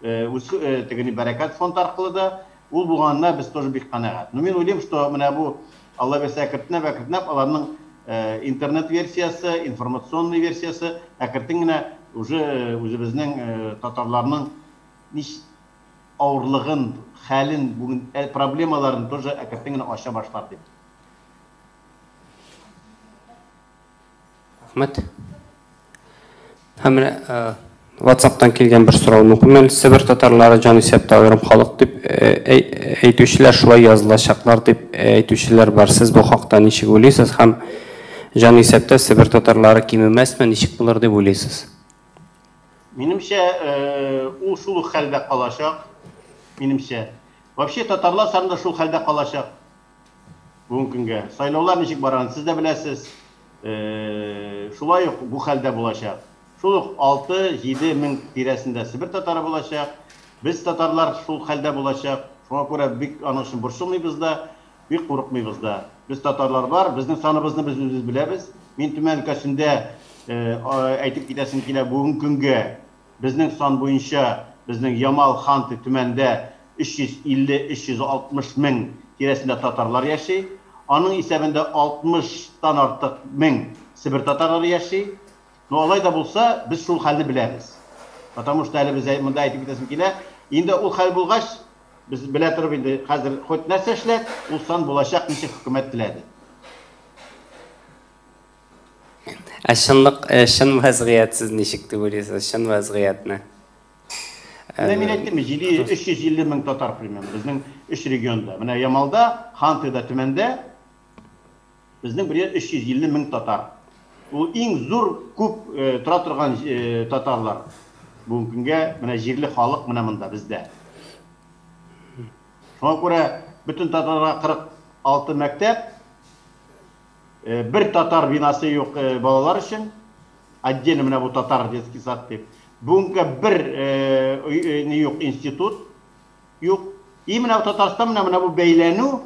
B: Үз тегене Бәрәкәт фонд аркылы да. Ул булганына без тоже бик канәгать. Но мин уйлыйм, что менә бу Алла бирсә әкренләп әкренләп аларның интернет версиясе, информационный версиясе әкрен генә уже үзебезнең татарларның нич авырлыгын, хәлен, бүген проблемаларын тоже әкрен генә ача башлар дип.
A: Рәхмәт. Һәм менә WhatsApp'тан килгән бер сорауны укыйм әле. Себер татарлары җан исәптә аерым халык дип әйтүчеләр, шулай язылачаклар дип әйтүчеләр бар. Сез бу хакта ничек уйлыйсыз һәм җан исәптә Себер татарлары кимемәсме, ничек булыр дип уйлыйсыз?
B: Минемчә, ул шул ук хәлдә калачак. Минемчә. Вообще татарлар саны да шул хәлдә калачак. Бүгенге көнгә. Сайлаулар ничек барган, сез дә беләсез. Шулай ук бу хәлдә булачак. Шул ук 6-7 мең тирәсендә Себер татары булачак. Без татарлар шул хәлдә булачак. Шуңа күрә бик аның өчен борчылмыйбыз да, бик курыкмыйбыз да. Без татарлар бар, безнең саныбызны без үзебез беләбез. Мин Төмән өлкәсендә әйтеп китәсем килә, бүгенге көнгә безнең сан буенча безнең Ямал, Ханты, Төмәндә 350-360 мең тирәсендә татарлар яши. Аның исәбендә 60-тан артык мең Себер татарлары яши. Но алай да булса, без шул хәлне беләбез. Потому что әле без монда әйтеп китәсем килә, инде ул хәл булгач, без белә торып инде хәзер хоть нәрсә эшләт, ул сан булачак, ничек хөкүмәт теләде.
A: Ә чынлык, чын вазгыять сез ничек дип уйлыйсыз, чын вазгыятьне?
B: Менә мин әйттем, 350 мең татар примерно безнең өч регионда. Менә Ямалда, Хантыда, Төмәндә безнең бер 350 мең татар. Ул иң зур күп тора торган татарлар. Бүгенге көнгә менә җирле халык менә монда бездә. Шуңа күрә бөтен татарга 46 мәктәп. Бер татар бинасы юк балалар өчен. Отдельно менә бу татар детский сад дип. Бүгенге бер ни юк, институт юк. И менә Татарстан менә бу бәйләнү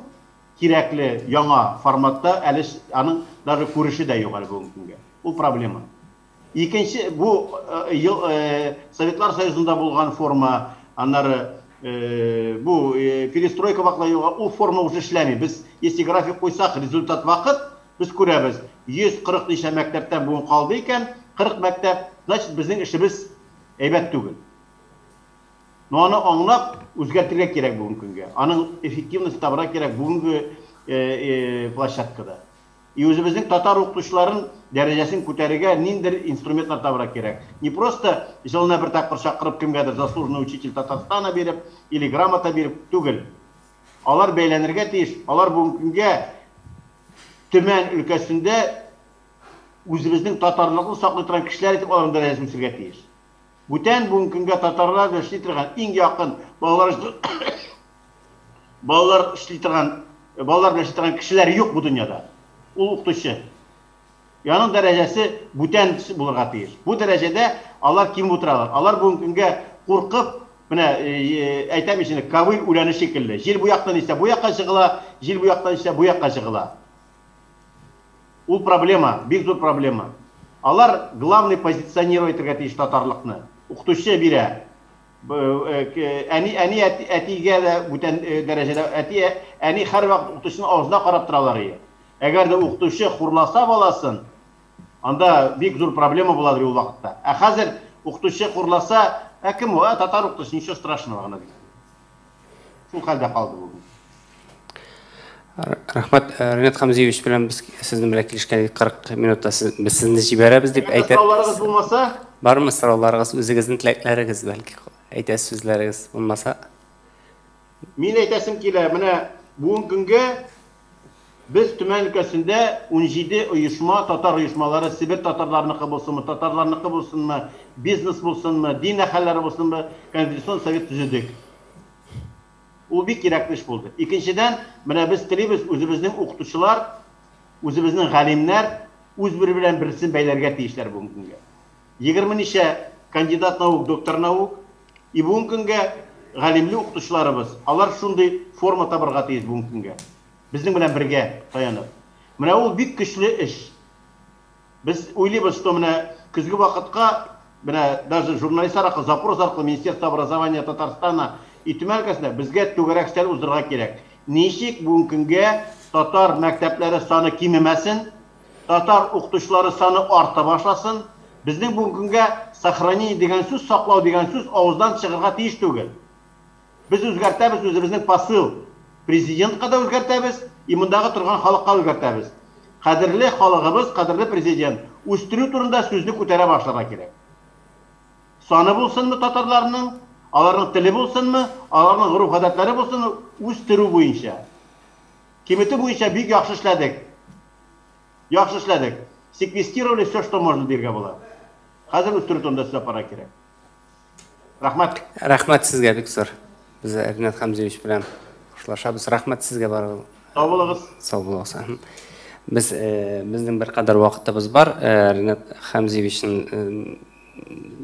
B: кирәкле яңа форматта әле аның даже күреше дә юк әле бүгенге көнгә. Ул проблема. Икенче бу ел Советлар Союзында булган форма, аннары бу перестройка вакытында ул форма уже эшләми. Без если график куйсак, результат вакыт без күрәбез. 140 ничә мәктәптән бүген калды икән, 40 мәктәп, значит, безнең эшебез әйбәт түгел. Но аны аңлап үзгәртергә кирәк бүгенге көнгә. Аның эффективность табырга кирәк бүгенге площадкада. И үзебезнең татар укытучыларын дәрәҗәсен күтәрергә ниндидер инструментлар табырга кирәк. Не просто елына бер тапкыр чакырып кемгәдер заслуженный учитель Татарстана биреп или грамота биреп түгел. Алар бәйләнергә тиеш. Алар бүгенге көнгә Төмән өлкәсендә үзебезнең татарлыкны саклый торган кешеләр итеп аларның дәрәҗәсен үстерергә тиеш. Бүтән бүгенге көнгә татарлар белән эшли торган иң якын балалар балалар эшли торган балалар белән эшли торган кешеләр юк бу дөньяда. Ул укытучы. Аның дәрәҗәсе бүтән булырга тиеш. Бу дәрәҗәдә алар ким утыралар. Алар бүгенге көнгә куркып, менә әйтәм инде, ковыль үләне шикелле. Җил бу яктан исә бу якка чыгыла, җил бу яктан исә бу якка чыгыла. Ул проблема, бик зур проблема. Алар главный позиционировать итәргә тиеш татарлыкны. Укытучы бирә. Әни әни әтигә дә бүтән дәрәҗәдә әти әни һәрвакыт укытучының авызына карап торалар ие. Әгәр дә укытучы хурласа баласын, анда бик зур проблема буладыр ул вакытта. Ә хәзер укытучы хурласа, ә кем ул? Ә татар укытучы, ничего страшного гына ди. Шул хәлдә калды бүген.
A: Рәхмәт, Ринат Хамзиевич белән без сезнең белән килешкән идек, 40 минутта без сезне җибәрәбез дип әйтә.
B: Сорауларыгыз булмаса?
A: Бармы сорауларыгыз, үзегезнең теләкләрегез, бәлки әйтәсе сүзләрегез булмаса?
B: Мин әйтәсем килә, менә бүгенге көнгә без Төмән өлкәсендә 17 оешма, татар оешмалары, Себер татарларыныкы булсынмы, татарларныкы булсынмы, бизнес булсынмы, дин әһелләре булсынмы, Конституцион совет төзедек. Ул бик кирәкле эш булды. Икенчедән, менә без телибез үзебезнең укытучылар, үзебезнең галимнәр үз бер белән берсен бәйләргә тиешләр бүгенге көнгә. 20 ничә кандидат наук, доктор наук, и бүгенге көнгә галимле укытучыларыбыз, алар шундый форма табырга тиеш бүгенге көнгә. Безнең белән бергә таянып. Менә ул бик көчле эш. Без уйлыйбыз, что менә көзге вакытка менә даже журналистлар аркылы, запрос аркылы Министерство образования Татарстана и Төмән өлкәсендә безгә түгәрәк өстәл уздырырга кирәк. Ничек бүгенге көнгә татар мәктәпләре саны кимемәсен, татар укытучылары саны арта башласын, безнең бүгенге көнгә сохранение дигән сүз, саклау дигән сүз авыздан чыгарга тиеш түгел. Без үзгәртәбез үзебезнең посыл. Президентка да үзгәртәбез, и мондагы торган халыкка үзгәртәбез. Кадерле халыгыбыз, кадерле президент, үстерү турында сүзне күтәрә башларга кирәк. Саны булсынмы татарларның, аларның теле булсынмы, аларның гореф-гадәтләре булсынмы, үстерү буенча. Киметү буенча бик яхшы эшләдек. Яхшы эшләдек. Секвестировали все, что можно дияргә була. Хәзер үстерү турында сүз апарга кирәк. Рәхмәт.
A: Рәхмәт сезгә бик зур. Без Ринат Хамзиевич белән хушлашабыз. Рәхмәт сезгә барыгыз.
B: Сау булыгыз.
A: Сау булыгыз. Без безнең бер кадәр вакытыбыз бар. Ринат Хамзиевичның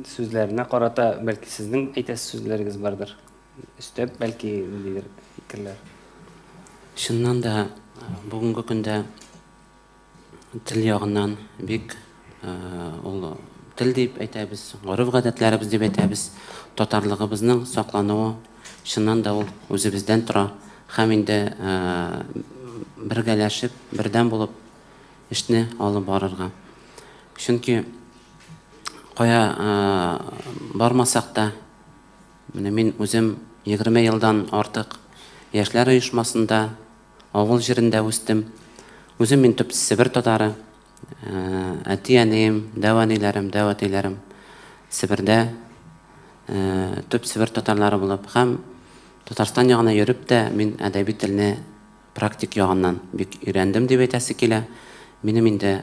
A: сүзләренә карата бәлки сезнең әйтәсе сүзләрегез бардыр. Өстәп бәлки ниндидер фикерләр.
C: Чыннан да бүгенге көндә тел ягыннан бик ул тел дип әйтәбез, гореф-гадәтләребез дип әйтәбез, татарлыгыбызның саклануы чыннан да ул үзебездән тора һәм инде бергәләшеп, бердәм булып эшне алып барырга. Чөнки кая бармасак та, менә мин үзем 20 елдан артык яшьләр оешмасында, авыл җирендә үстем. Үзем мин төп Себер татары. Әти-әнием, дәү әниләрем, дәү әтиләрем Себердә төп Себер татарлары булып һәм Татарстан ягына йөреп тә мин әдәби телне практик ягыннан бик өйрәндем дип әйтәсе килә. Минем инде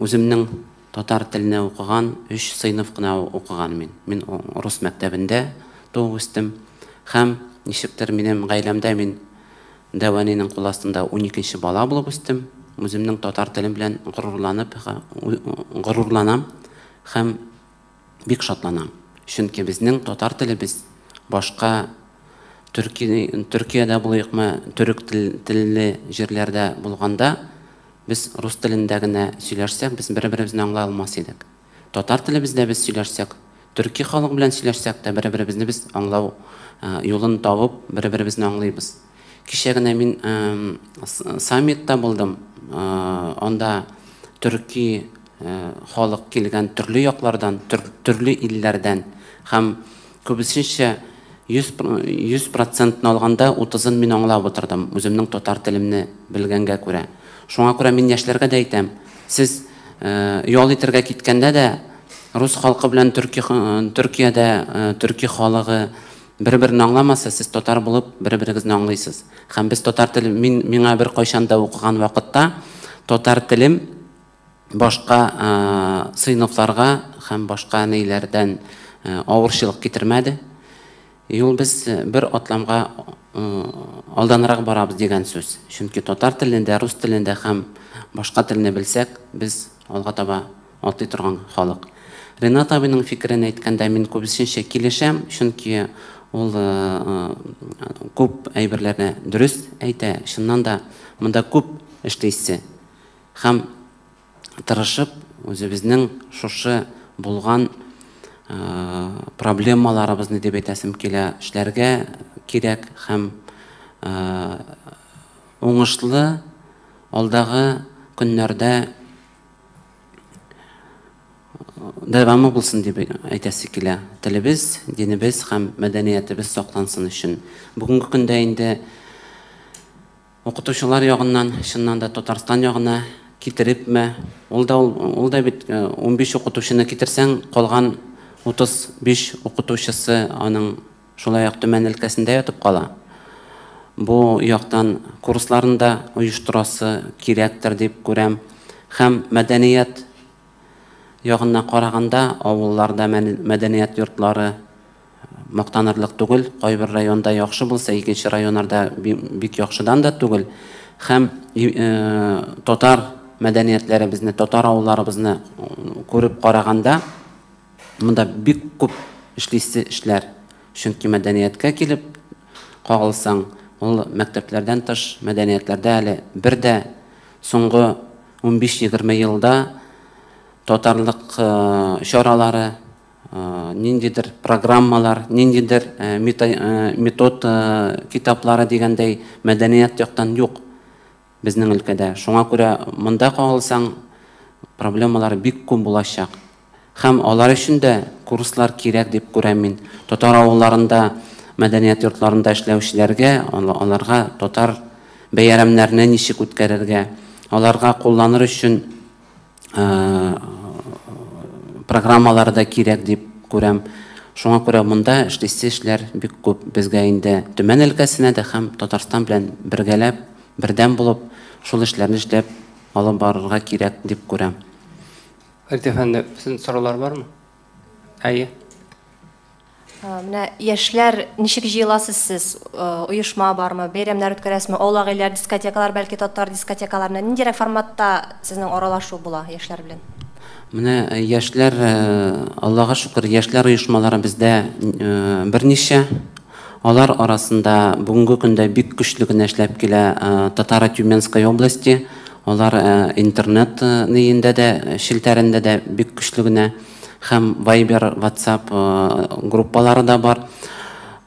C: үземнең татар теленә укыган 3 сыйныф кына укыган мин. Мин рус мәктәбендә туып үстем һәм ничектер минем гаиләмдә мин дәү әнинең кул астында 12 бала булып үстем. Үземнең татар телем белән горурланып, горурланам һәм бик шатланам. Чөнки безнең татар телебез башка Төркиядә булыйкмы, төрек телле җирләрдә булганда, без рус телендә генә сөйләшсәк, без бер-беребезне аңлай алмас идек. Татар телебездә без сөйләшсәк, төрки халык белән сөйләшсәк тә, бер-беребезне без аңлау юлын табып, бер-беребезне аңлыйбыз. Кичә генә мин саммитта булдым. Анда төрки халык килгән төрле яклардан, төрле илләрдән һәм күбесенчә 100 процентны алганда 30-ын мин аңлап утырдым, үземнең татар телемне белгәнгә күрә. Шуңа күрә мин яшьләргә дә әйтәм, сез ял итәргә киткәндә дә рус халкы белән Төркиядә төрки халыгы бер-берен аңламаса, сез татар булып бер-берегезне аңлыйсыз. Һәм без татар теле, мин миңа бер кайчан да укыган вакытта татар телем башка сыйныфларга һәм башка ниләрдән авырчылык китермәде. Юл без бер атламга алданрак барабыз дигән сүз. Чөнки татар телендә, рус телендә һәм башка телне белсәк, без алга таба атлый торган халык. Ренат абыйның фикерен әйткәндә мин күбесенчә килешәм, чөнки ул күп әйберләрне дөрес әйтә. Чыннан да монда күп эшлисе һәм тырышып үзебезнең шушы булган проблемаларыбызны дип әйтәсем килә, эшләргә кирәк һәм уңышлы алдагы көннәрдә дәвамы булсын дип әйтәсе килә. Телебез, динебез һәм мәдәниятебез саклансын өчен. Бүгенге көндә инде укытучылар ягыннан, чыннан да Татарстан ягына китерепме, ул да бит 15 укытучыны китерсәң, калган 35 укытучысы аның шулай ук Төмән өлкәсендә ятып кала. Бу яктан курсларын да оештырасы кирәктер дип күрәм. Һәм мәдәният ягына караганда авылларда мәдәният йортлары мактанырлык түгел. Кайбер районда яхшы булса, икенче районнарда бик яхшыдан да түгел. Һәм татар мәдәниятләребезне, татар авылларыбызны күреп караганда, монда бик күп эшлисе эшләр. Чөнки мәдәнияткә килеп кагылсаң, ул мәктәпләрдән тыш мәдәниятләрдә әле бер дә соңгы 15-20 елда татарлык чаралары, ниндидер программалар, ниндидер метод китаплары дигәндәй мәдәният яктан юк безнең өлкәдә. Шуңа күрә монда кагылсаң, проблемалар бик күп булачак. Һәм алар өчен дә курслар кирәк дип күрәм мин. Татар авылларында, мәдәният йортларында эшләүчеләргә, аларга татар бәйрәмнәрне ничек үткәрергә, аларга кулланыр өчен программалар да кирәк дип күрәм. Шуңа күрә монда эшлисе эшләр бик күп. Безгә инде Төмән өлкәсенә дә һәм Татарстан белән бергәләп, бердәм булып, шул эшләрне эшләп алып барырга кирәк дип күрәм.
A: Фәрит әфәнде, сезнең сораулар бармы? Әйе.
G: Менә яшьләр ничек җыеласыз сез? Оешма бармы? Бәйрәмнәр үткәрәсезме? Аулак өйләр, дискотекалар, бәлки татар дискотекаларына ниндирәк форматта сезнең аралашу була яшьләр белән?
C: Менә яшьләр, Аллага шөкер, яшьләр оешмалары бездә берничә. Алар арасында бүгенге көндә бик көчле генә эшләп килә Татаро-Тюменской области. Алар интернет нейендә дә, челтәрендә дә бик көчле генә. Һәм Viber, WhatsApp группалары да бар.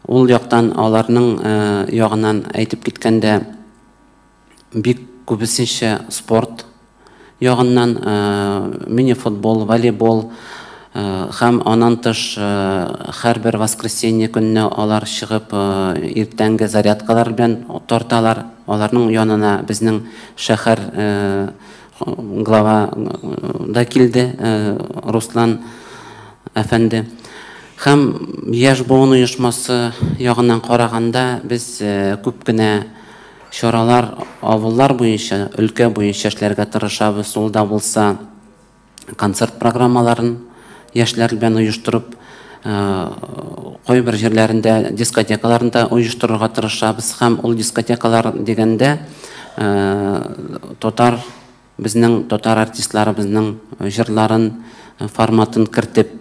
C: Ул яктан аларның ягыннан әйтеп киткәндә бик күбесенчә спорт ягыннан мини-футбол, волейбол һәм аннан тыш һәрбер воскресенье көнне алар чыгып иртәнге зарядкалар белән тарталар. Аларның янына безнең шәһәр глава да килде, Руслан әфәнде. Һәм яшь буын оешмасы ягыннан караганда без күп кенә чаралар авыллар буенча, өлкә буенча эшләргә тырышабыз. Ул да булса концерт программаларын яшьләр белән оештырып, кайбер җирләрендә дискотекаларында оештырырга тырышабыз. Һәм ул дискотекалар дигәндә татар Безнең татар артистларыбызның җырларын форматын кертеп,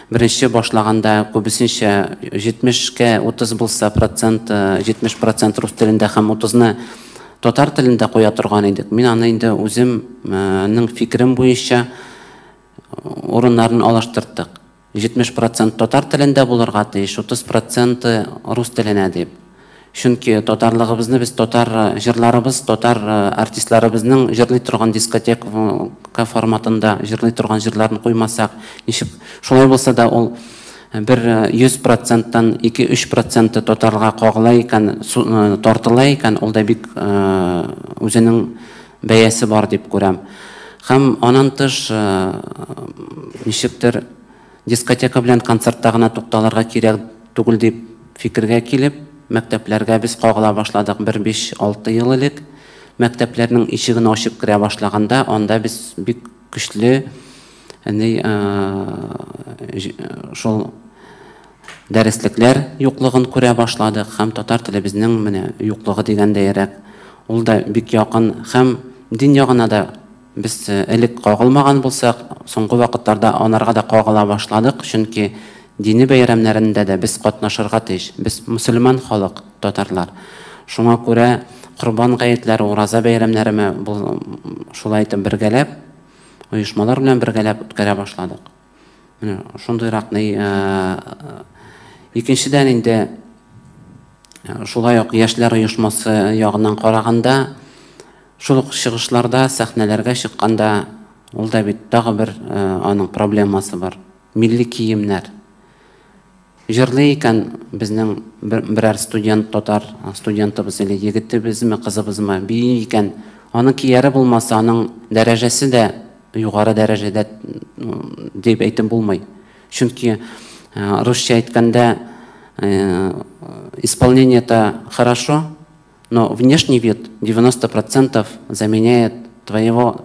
C: беренче башлаганда күбесенчә 70-кә 30 булса процент, 70 процент рус телендә һәм 30-ны татар телендә куя торган идек. Мин аны инде үземнең фикерем буенча урыннарын алыштырттык. 70 процент татар телендә булырга тиеш, 30 проценты рус теленә дип. Чөнки татарлыгыбызны без татар җырларыбыз, татар артистларыбызның җырлый торган дискотека форматында җырлый торган җырларын куймасак, ничек шулай булса да ул бер 100 проценттан 2-3 проценты татарга кагыла икән, тартыла икән, ул да бик үзенең бәясе бар дип күрәм. Һәм аннан тыш ничектер дискотека белән концертта гына тукталырга кирәк түгел дип фикергә килеп, мәктәпләргә без кагыла башладык бер 5-6 ел элек. Мәктәпләрнең ишеген ачып керә башлаганда, анда без бик көчле шул дәреслекләр юклыгын күрә башладык һәм татар телебезнең менә юклыгы дигәндәйрәк. Ул да бик якын һәм дин ягына да без элек кагылмаган булсак, соңгы вакытларда анарга да кагыла башладык, чөнки дини бәйрәмнәрендә дә без катнашырга тиеш. Без мөселман халык, татарлар. Шуңа күрә Корбан гаетләре, ураза бәйрәмнәреме шулай итеп бергәләп, оешмалар белән бергәләп үткәрә башладык. Менә шундыйрак икенчедән инде шулай ук яшьләр оешмасы ягыннан караганда, шул ук чыгышларда, сәхнәләргә чыкканда, ул да бит тагы бер аның проблемасы бар. Милли киемнәр. Җырлый икән безнең берәр студент, татар студентыбыз или егетебезме, кызыбызмы, бии икән, аның кияре булмаса, аның дәрәҗәсе дә югары дәрәҗәдә дип әйтеп булмый. Чөнки русча әйткәндә, исполнение-то хорошо, но внешний вид 90% заменяет твоего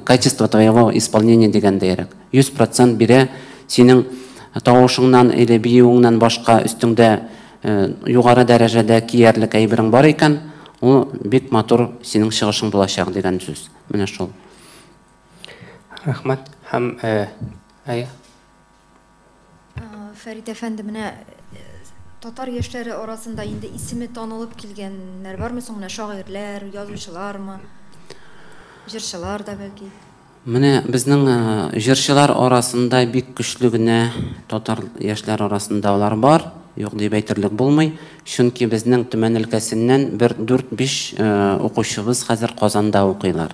C: качество твоего исполнения дигәндәйрәк. 100% бирә синең тавышыңнан или биюеңнән башка өстеңдә югары дәрәҗәдә киярлек әйберең бар икән, ул бик матур синең чыгышың булачак дигән сүз. Менә шул.
A: Рәхмәт. Һәм әйе.
F: Фәрит әфәнде, менә татар яшьләре арасында инде исеме танылып килгәннәр бармы соң? Менә шагыйрьләр, язучылармы, җырчылар да бәлки?
C: Менә безнең җырчылар арасында бик көчле генә татар яшьләр арасында алар бар, юк дип әйтерлек булмый. Чөнки безнең Төмән өлкәсеннән бер 4-5 укучыбыз хәзер Казанда укыйлар.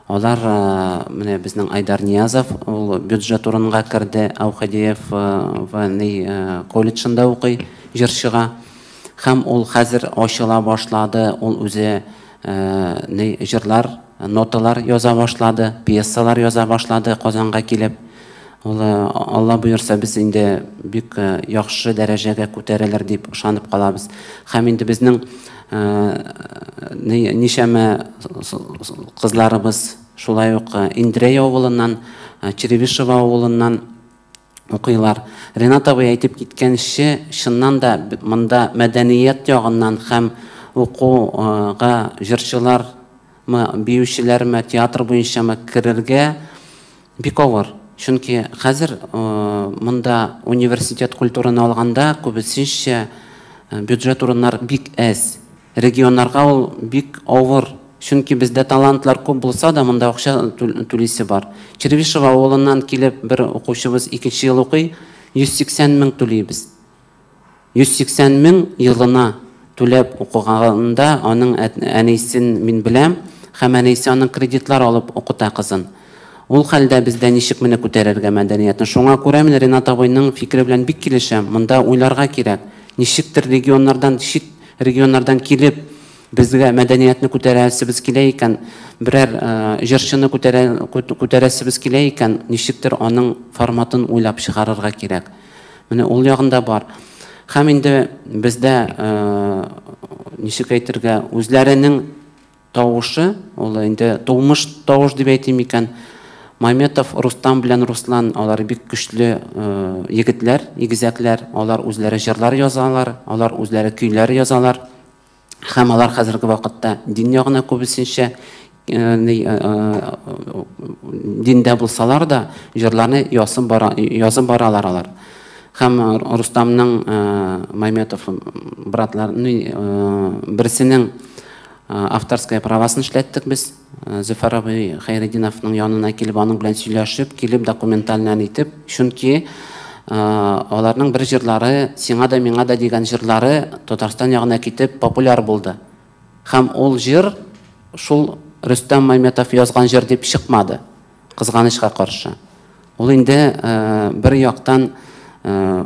C: Алар менә безнең Айдар Ниязов, ул бюджет урынга керде, Аухадиев колледжында укый җырчыга. Һәм ул хәзер ачыла башлады, ул үзе җырлар, ноталар яза башлады, пьесалар яза башлады Казанга килеп. Ул Алла боерса, без инде бик яхшы дәрәҗәгә күтәрелер дип ышанып калабыз. Һәм инде безнең ничәмә кызларыбыз шулай ук Индрей авылыннан, Черевишево авылыннан укыйлар. Ренат абый әйтеп киткәнче, чыннан да монда мәдәният ягыннан һәм укуга җырчылармы, биючеләрме, театр буенчамы керергә бик авыр. Чөнки хәзер монда университет культураны алганда күбесенчә бюджет урыннар бик әз. Регионнарга ул бик авыр. Чөнки бездә талантлар күп булса да, монда акча түлисе бар. Черевишево авылыннан килеп бер укучыбыз икенче ел укый, 180 мең түлибез. 180 мең елына түләп укыганда аның әнисен мин беләм, һәм әнисе аның кредитлар алып укыта кызын. Ул хәлдә бездә ничек менә күтәрергә мәдәниятне. Шуңа күрә мин Ренат абыйның фикере белән бик килешәм. Монда уйларга кирәк. Ничектер регионнардан, чит регионнардан килеп безгә мәдәниятне күтәрәсебез килә икән, берәр җырчыны күтәрәсебез килә икән, ничектер аның форматын уйлап чыгарырга кирәк. Менә ул ягында бар. Һәм инде бездә ничек әйтергә, үзләренең тавышы, ул инде тумыш тавыш дип әйтим икән, Мамедов Рустам белән Руслан, алар бик көчле егетләр, игезәкләр, алар үзләре җырлар язалар, алар үзләре көйләр язалар. Һәм алар хәзерге вакытта дин ягына күбесенчә диндә булсалар да, җырларны язып бара, язып баралар алар. Һәм Рустамның Майметов братлар, берсенең авторская правасын эшләттек без. Зөфәр абый Хәйретдиновның янына килеп, аның белән сөйләшеп, килеп документально итеп, чөнки аларның бер җырлары, «Сиңа да, миңа да» дигән җырлары Татарстан ягына китеп популяр булды. Һәм ул җыр шул Рөстәм Майметов язган җыр дип чыкмады, кызганычка каршы. Ул инде бер яктан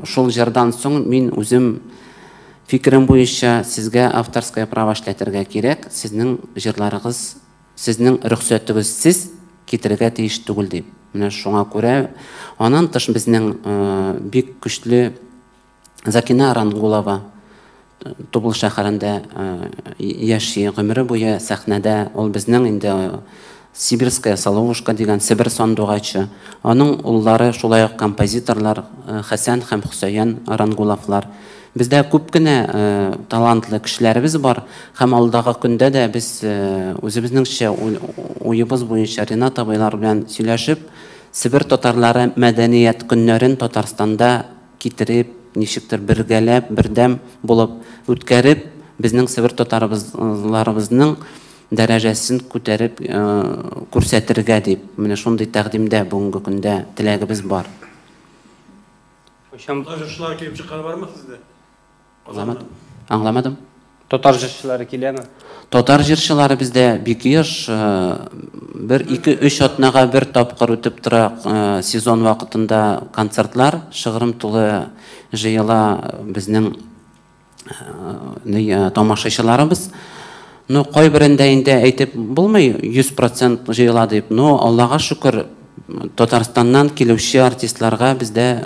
C: шул җырдан соң мин үзем фикерем буенча сезгә авторское право эшләтергә кирәк, сезнең җырларыгыз сезнең рөхсәтегезсез китерергә тиеш түгел дип. Менә шуңа күрә аннан тыш безнең бик көчле Закина Арангулова Тубыл шәһәрендә яши, гомере буе сәхнәдә. Ул безнең инде Сибирская соловушка дигән Себер сандугачы. Аның уллары шулай ук композиторлар Хәсән һәм Хөсәен Арангуловлар. Бездә күп кенә талантлы кешеләребез бар һәм алдагы көндә дә без үзебезнеңчә уебыз буенча Ринат абыйлар белән сөйләшеп, Себер татарлары мәдәният көннәрен Татарстанда китереп, ничектер бергәләп, бердәм булып үткәреп, безнең Себер татарыбызларыбызның дәрәҗәсен күтәреп күрсәтергә дип, менә шундый тәкъдимдә бүгенге көндә теләгебез бар.
H: Татар җырчылары килеп чыкканы бармы сездә?
C: Аңламадым. Аңламадым.
A: Татар җырчылары киләме?
C: Татар җырчылары бездә бик еш, бер, ике, өч атнага бер тапкыр үтеп тора сезон вакытында концертлар, шыгрым тулы җыела безнең тамашачыларыбыз. Ну, кайберендә инде әйтеп булмый 100% җыела дип, но Аллага шөкер, Татарстаннан килүче артистларга бездә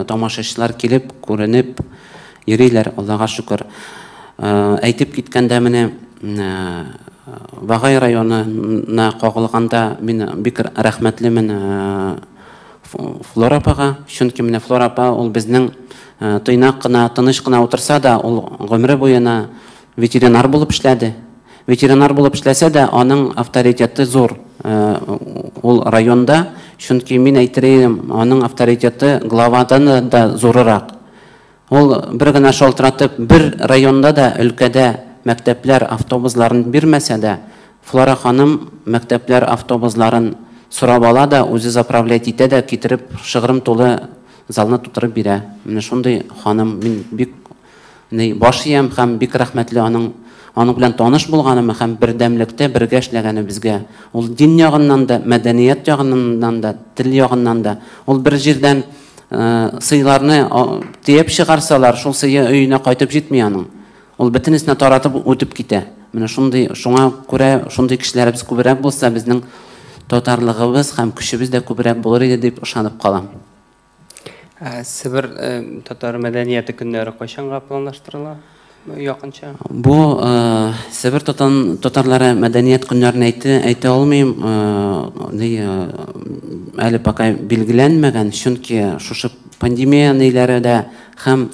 C: тамашачылар килеп, күренеп йөриләр, Аллага шөкер. Әйтеп киткәндә менә Вагай районына кагылганда мин бик рәхмәтлемен Флора апага, чөнки менә Флора апа ул безнең тыйнак кына, тыныч кына утырса да, ул гомере буена ветеринар булып эшләде. Ветеринар булып эшләсә дә, аның авторитеты зур ул районда, чөнки мин әйтер идем, аның авторитеты главадан да зурырак. Ул бер генә шалтыратып, бер районда да, өлкәдә мәктәпләр автобусларын бирмәсә дә, Флора ханым мәктәпләр автобусларын сорап ала да, үзе заправлять итә дә, китереп шыгрым тулы залны тутырып бирә. Менә шундый ханым, мин бик баш иям һәм бик рәхмәтле аның аның белән таныш булганыма һәм бердәмлектә бергә эшләгәнебезгә. Ул дин ягыннан да, мәдәният ягыннан да, тел ягыннан да. Ул бер җирдән сыйларны төяп чыгарсалар, шул сые өенә кайтып җитми аның. Ул бөтенесенә таратып үтеп китә. Менә шундый, шуңа күрә шундый кешеләребез күбрәк булса, безнең татарлыгыбыз һәм көчебез дә күбрәк булыр иде дип ышанып калам.
A: Себер татар мәдәнияте көннәре кайчанга планлаштырыла? Якынча.
C: Бу Себер татарлары мәдәният көннәрен әйтә алмыйм, әле пока билгеләнмәгән, чөнки шушы пандемия ниләре дә һәм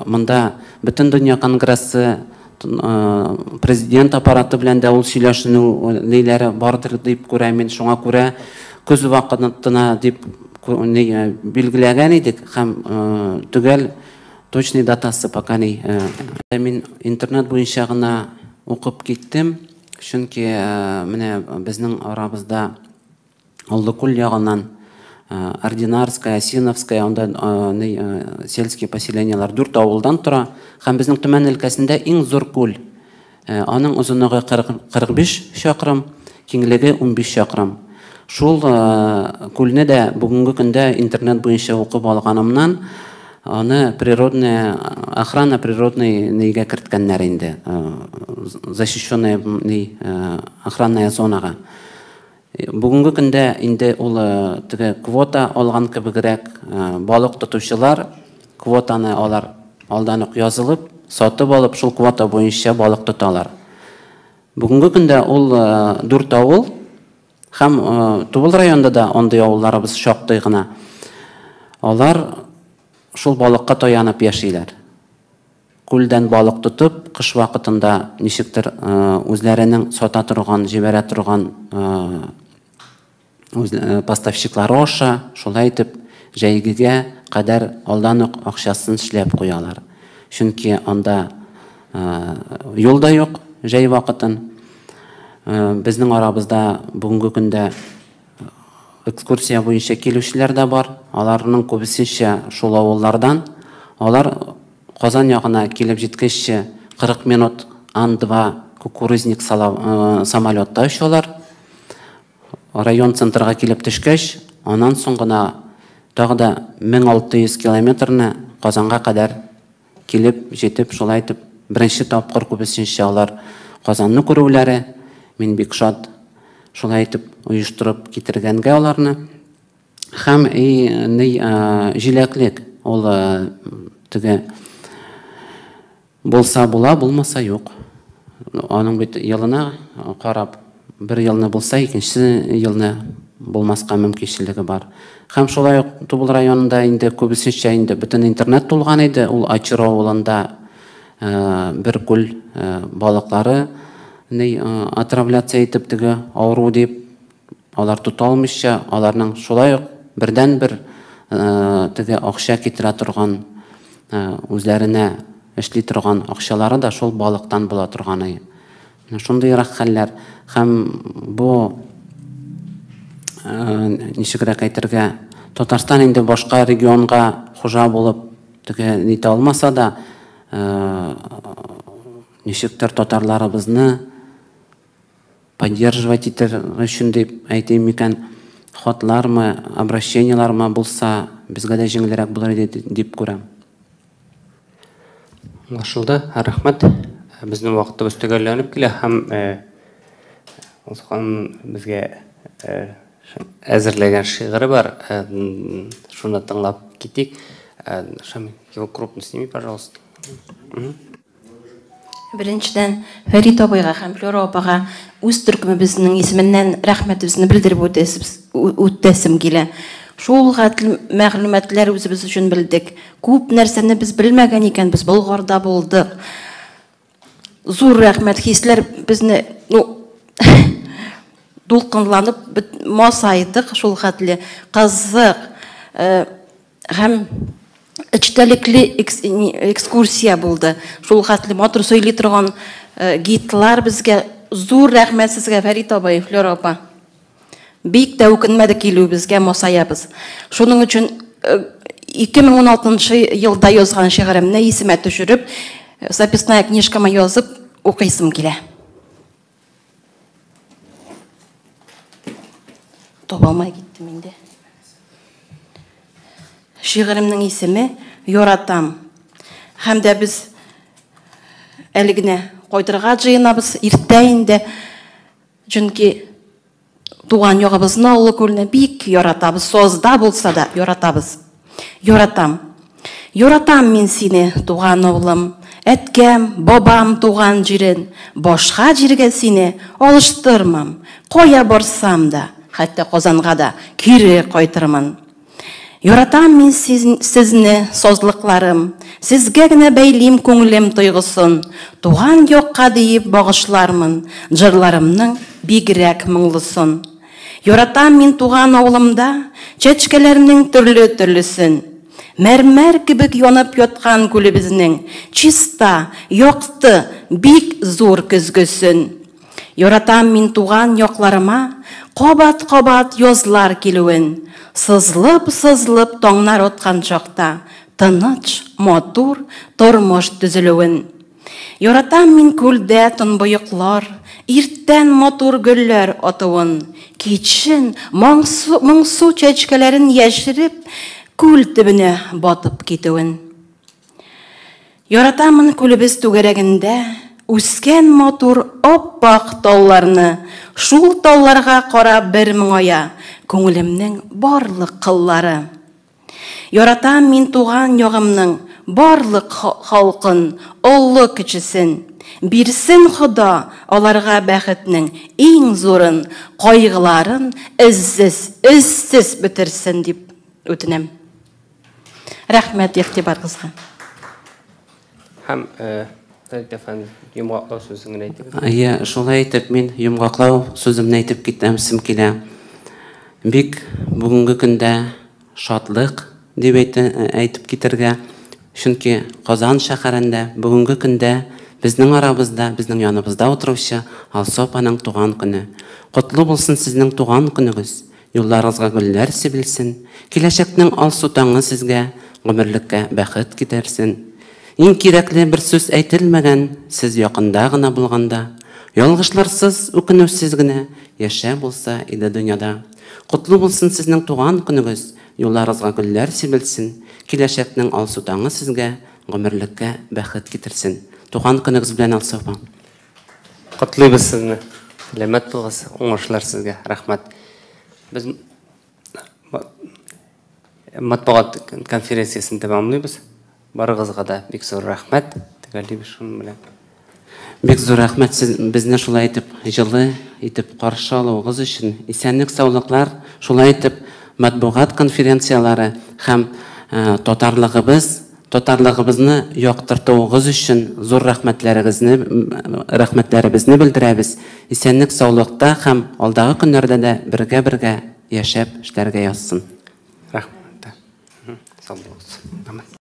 C: монда Бөтендөнья конгрессы президент аппараты белән дә ул сөйләшенү ниләре бардыр дип күрәм мин, шуңа күрә көз вакытына дип билгеләгән идек һәм төгәл точный датасы пока не. Мин интернет буенча гына укып киттем, чөнки менә безнең арабызда Аллыкүл ягыннан Ординарская, Осиновская, анда сельские поселениялар дүрт авылдан тора. Һәм безнең Төмән өлкәсендә иң зур күл. Аның озынлыгы 45 чакрым, киңлеге 15 чакрым. Шул күлне дә бүгенге көндә интернет буенча укып алганымнан, аны природная охрана природный нигә керткәннәр инде, защищенная охранная зонага. Бүгенге көндә инде ул теге квота алган кебегрәк балык тотучылар квотаны алар алдан ук язылып, сатып алып, шул квота буенча балык тоталар. Бүгенге көндә ул дүрт авыл һәм Тубыл районында да андый авылларыбыз шактый гына. Алар шул балыкка таянып яшиләр. Күлдән балык тотып, кыш вакытында ничектер үзләренең сата торган, җибәрә торган поставщиклары аша, шулай итеп, җәйгегә кадәр алдан ук акчасын эшләп куялар. Чөнки анда юл да юк җәй вакытын. Безнең арабызда бүгенге көндә экскурсия буенча килүчеләр дә бар. Аларның күбесенчә шул авыллардан. Алар Казан ягына килеп җиткәчче 40 минут Ан-2 кукурузник самолетта очалар. Район центрга килеп төшкәч, аннан соң гына тагы да 1600 километрны Казанга кадәр килеп җитеп, шулай итеп, беренче тапкыр күбесенчә алар Казанны күрүләре. Мин бик шат, шулай итеп оештырып китергәнгә аларны. Һәм и, ни, җиләклек, ул теге булса була, булмаса юк. Аның бит елына карап, бер елны булса, икенче елны булмаска мөмкинчелеге бар. Һәм шулай ук Тубыл районында инде күбесенчә инде бөтен интернет тулган иде. Ул Ачыро авылында бер күл балыклары ни отравляция итеп теге авыру дип Алар тота алмыйча, аларның шулай ук бердәнбер теге акча китерә торган, үзләренә эшли торган акчалары да шул балыктан була торган. Менә шундыйрак хәлләр. Һәм бу ничегрәк әйтергә, Татарстан инде башка регионга хуҗа булып теге нитә алмаса да, ничектер татарларыбызны поддерживать итер өчен дип әйтим микән, хатлармы, обращениелармы булса, безгә дә җиңелрәк булыр иде дип күрәм.
A: Аңлашылды, рәхмәт. Безнең вакытыбыз төгәлләнеп килә һәм Алсу ханым безгә әзерләгән шигыре бар. Шуны тыңлап китик. Шамил, его крупно сними, пожалуйста.
E: Беренчедән, Фәрит абыйга һәм Флюра апага үз төркемебезнең исеменнән рәхмәтебезне белдереп үтәсем килә. Шул хәтле мәгълүматлар үзебез өчен белдек. Күп нәрсәне без белмәгән икәнбез, Болгарда булдык. Зур рәхмәт, хисләр безне, ну, дулкынланып масайдык шул хәтле. Кызык һәм эчтәлекле экскурсия булды. Шул хәтле матур сөйли торган гидлар безгә. Зур рәхмәт сезгә, Фәрит абый, Флюра апа. Бик тә үкенмәдек килүебезгә, масаябыз. Шуның өчен 2016 елда язган шигыремне исемә төшереп, записная книжкама язып укыйсым килә. Таба алмай киттем инде. Шигыремнең исеме Яратам. Һәм дә без әле генә кайтырга җыенабыз, иртә инде. Чөнки туган ягыбызны, Олы Күлне бик яратабыз. Сазда булса да яратабыз. Яратам. Яратам мин сине, туган авылым, әткәм, бабам туган җирен. Башка җиргә сине алыштырмам. Кая барсам да, хәтта Казанга да кире кайтырмын. Яратам мин сезне, сазлыкларым, Сезгә генә бәйлим күңелем тойгысын. Туган якка диеп багышлармын Җырларымның бигрәк моңлысын. Яратам мин туган авылымда Чәчкәләрнең төрле-төрлесен. Мәрмәр кебек янып яткан күлебезнең Чиста, якты, бик зур көзгесен. Яратам мин туган якларыма Кабат-кабат язлар килүен, Сызлып-сызлып таңнар аткан чакта Тыныч, матур тормыш төзелүен. Яратам мин күлдә төнбоеклар, Иртән матур гөлләр атуын, Кичен моңсу, моңсу чәчкәләрен яшереп, Күл төбенә батып китүен. Яратамын күлебез түгәрәгендә Үскән матур ап-ак талларны, Шул талларга карап бер моңая Күңелемнең барлык кыллары. Яратам мин туган ягымның Барлык халкын, олы-кечесен. Бирсен Хода аларга бәхетнең иң зурын, Кайгыларын эзсез, эзсез бетерсен дип үтенәм. Рәхмәт игътибарыгызга.
A: Һәм Фәрит әфәнде, йомгаклау сүзен генә әйтегез.
C: Әйе, шулай итеп мин йомгаклау сүземне әйтеп китәсем килә. Бик бүгенге көндә шатлык дип әйтеп китергә, чөнки Казан шәһәрендә бүгенге көндә безнең арабызда, безнең яныбызда утыручы Алсу апаның туган көне. Котлы булсын сезнең туган көнегез, юлларыгызга гөлләр сибелсен, киләчәкнең алсу таңы сезгә гомерлеккә бәхет китерсен. Иң кирәкле бер сүз әйтелмәгән, сез якында гына булганда. Ялгышларсыз, үкенүсез генә яшә булса иде дөньяда. Котлы булсын сезнең туган көнегез, юлларыгызга гөлләр сибелсен, киләчәкнең алсу таңы сезгә гомерлеккә бәхет китерсен. Туган көнегез белән, Алсу апа.
A: Котлыйбыз сезне. Сәламәт булыгыз, уңышлар сезгә. Рәхмәт. Без матбугат конференциясен тәмамлыйбыз. Барыгызга да бик зур рәхмәт. Төгәллибез шуның белән.
C: Бик зур рәхмәт сез безне шулай итеп җылы итеп каршы алуыгыз өчен. Исәнлек, саулыклар, шулай итеп матбугат конференцияләре һәм татарлыгыбыз, татарлыгыбызны яктыртуыгыз өчен зур рәхмәтләрегезне, рәхмәтләребезне белдерәбез. Исәнлек, саулыкта һәм алдагы көннәрдә дә бергә-бергә яшәп эшләргә язсын.
A: Рәхмәт. Сау булыгыз. Рәхмәт.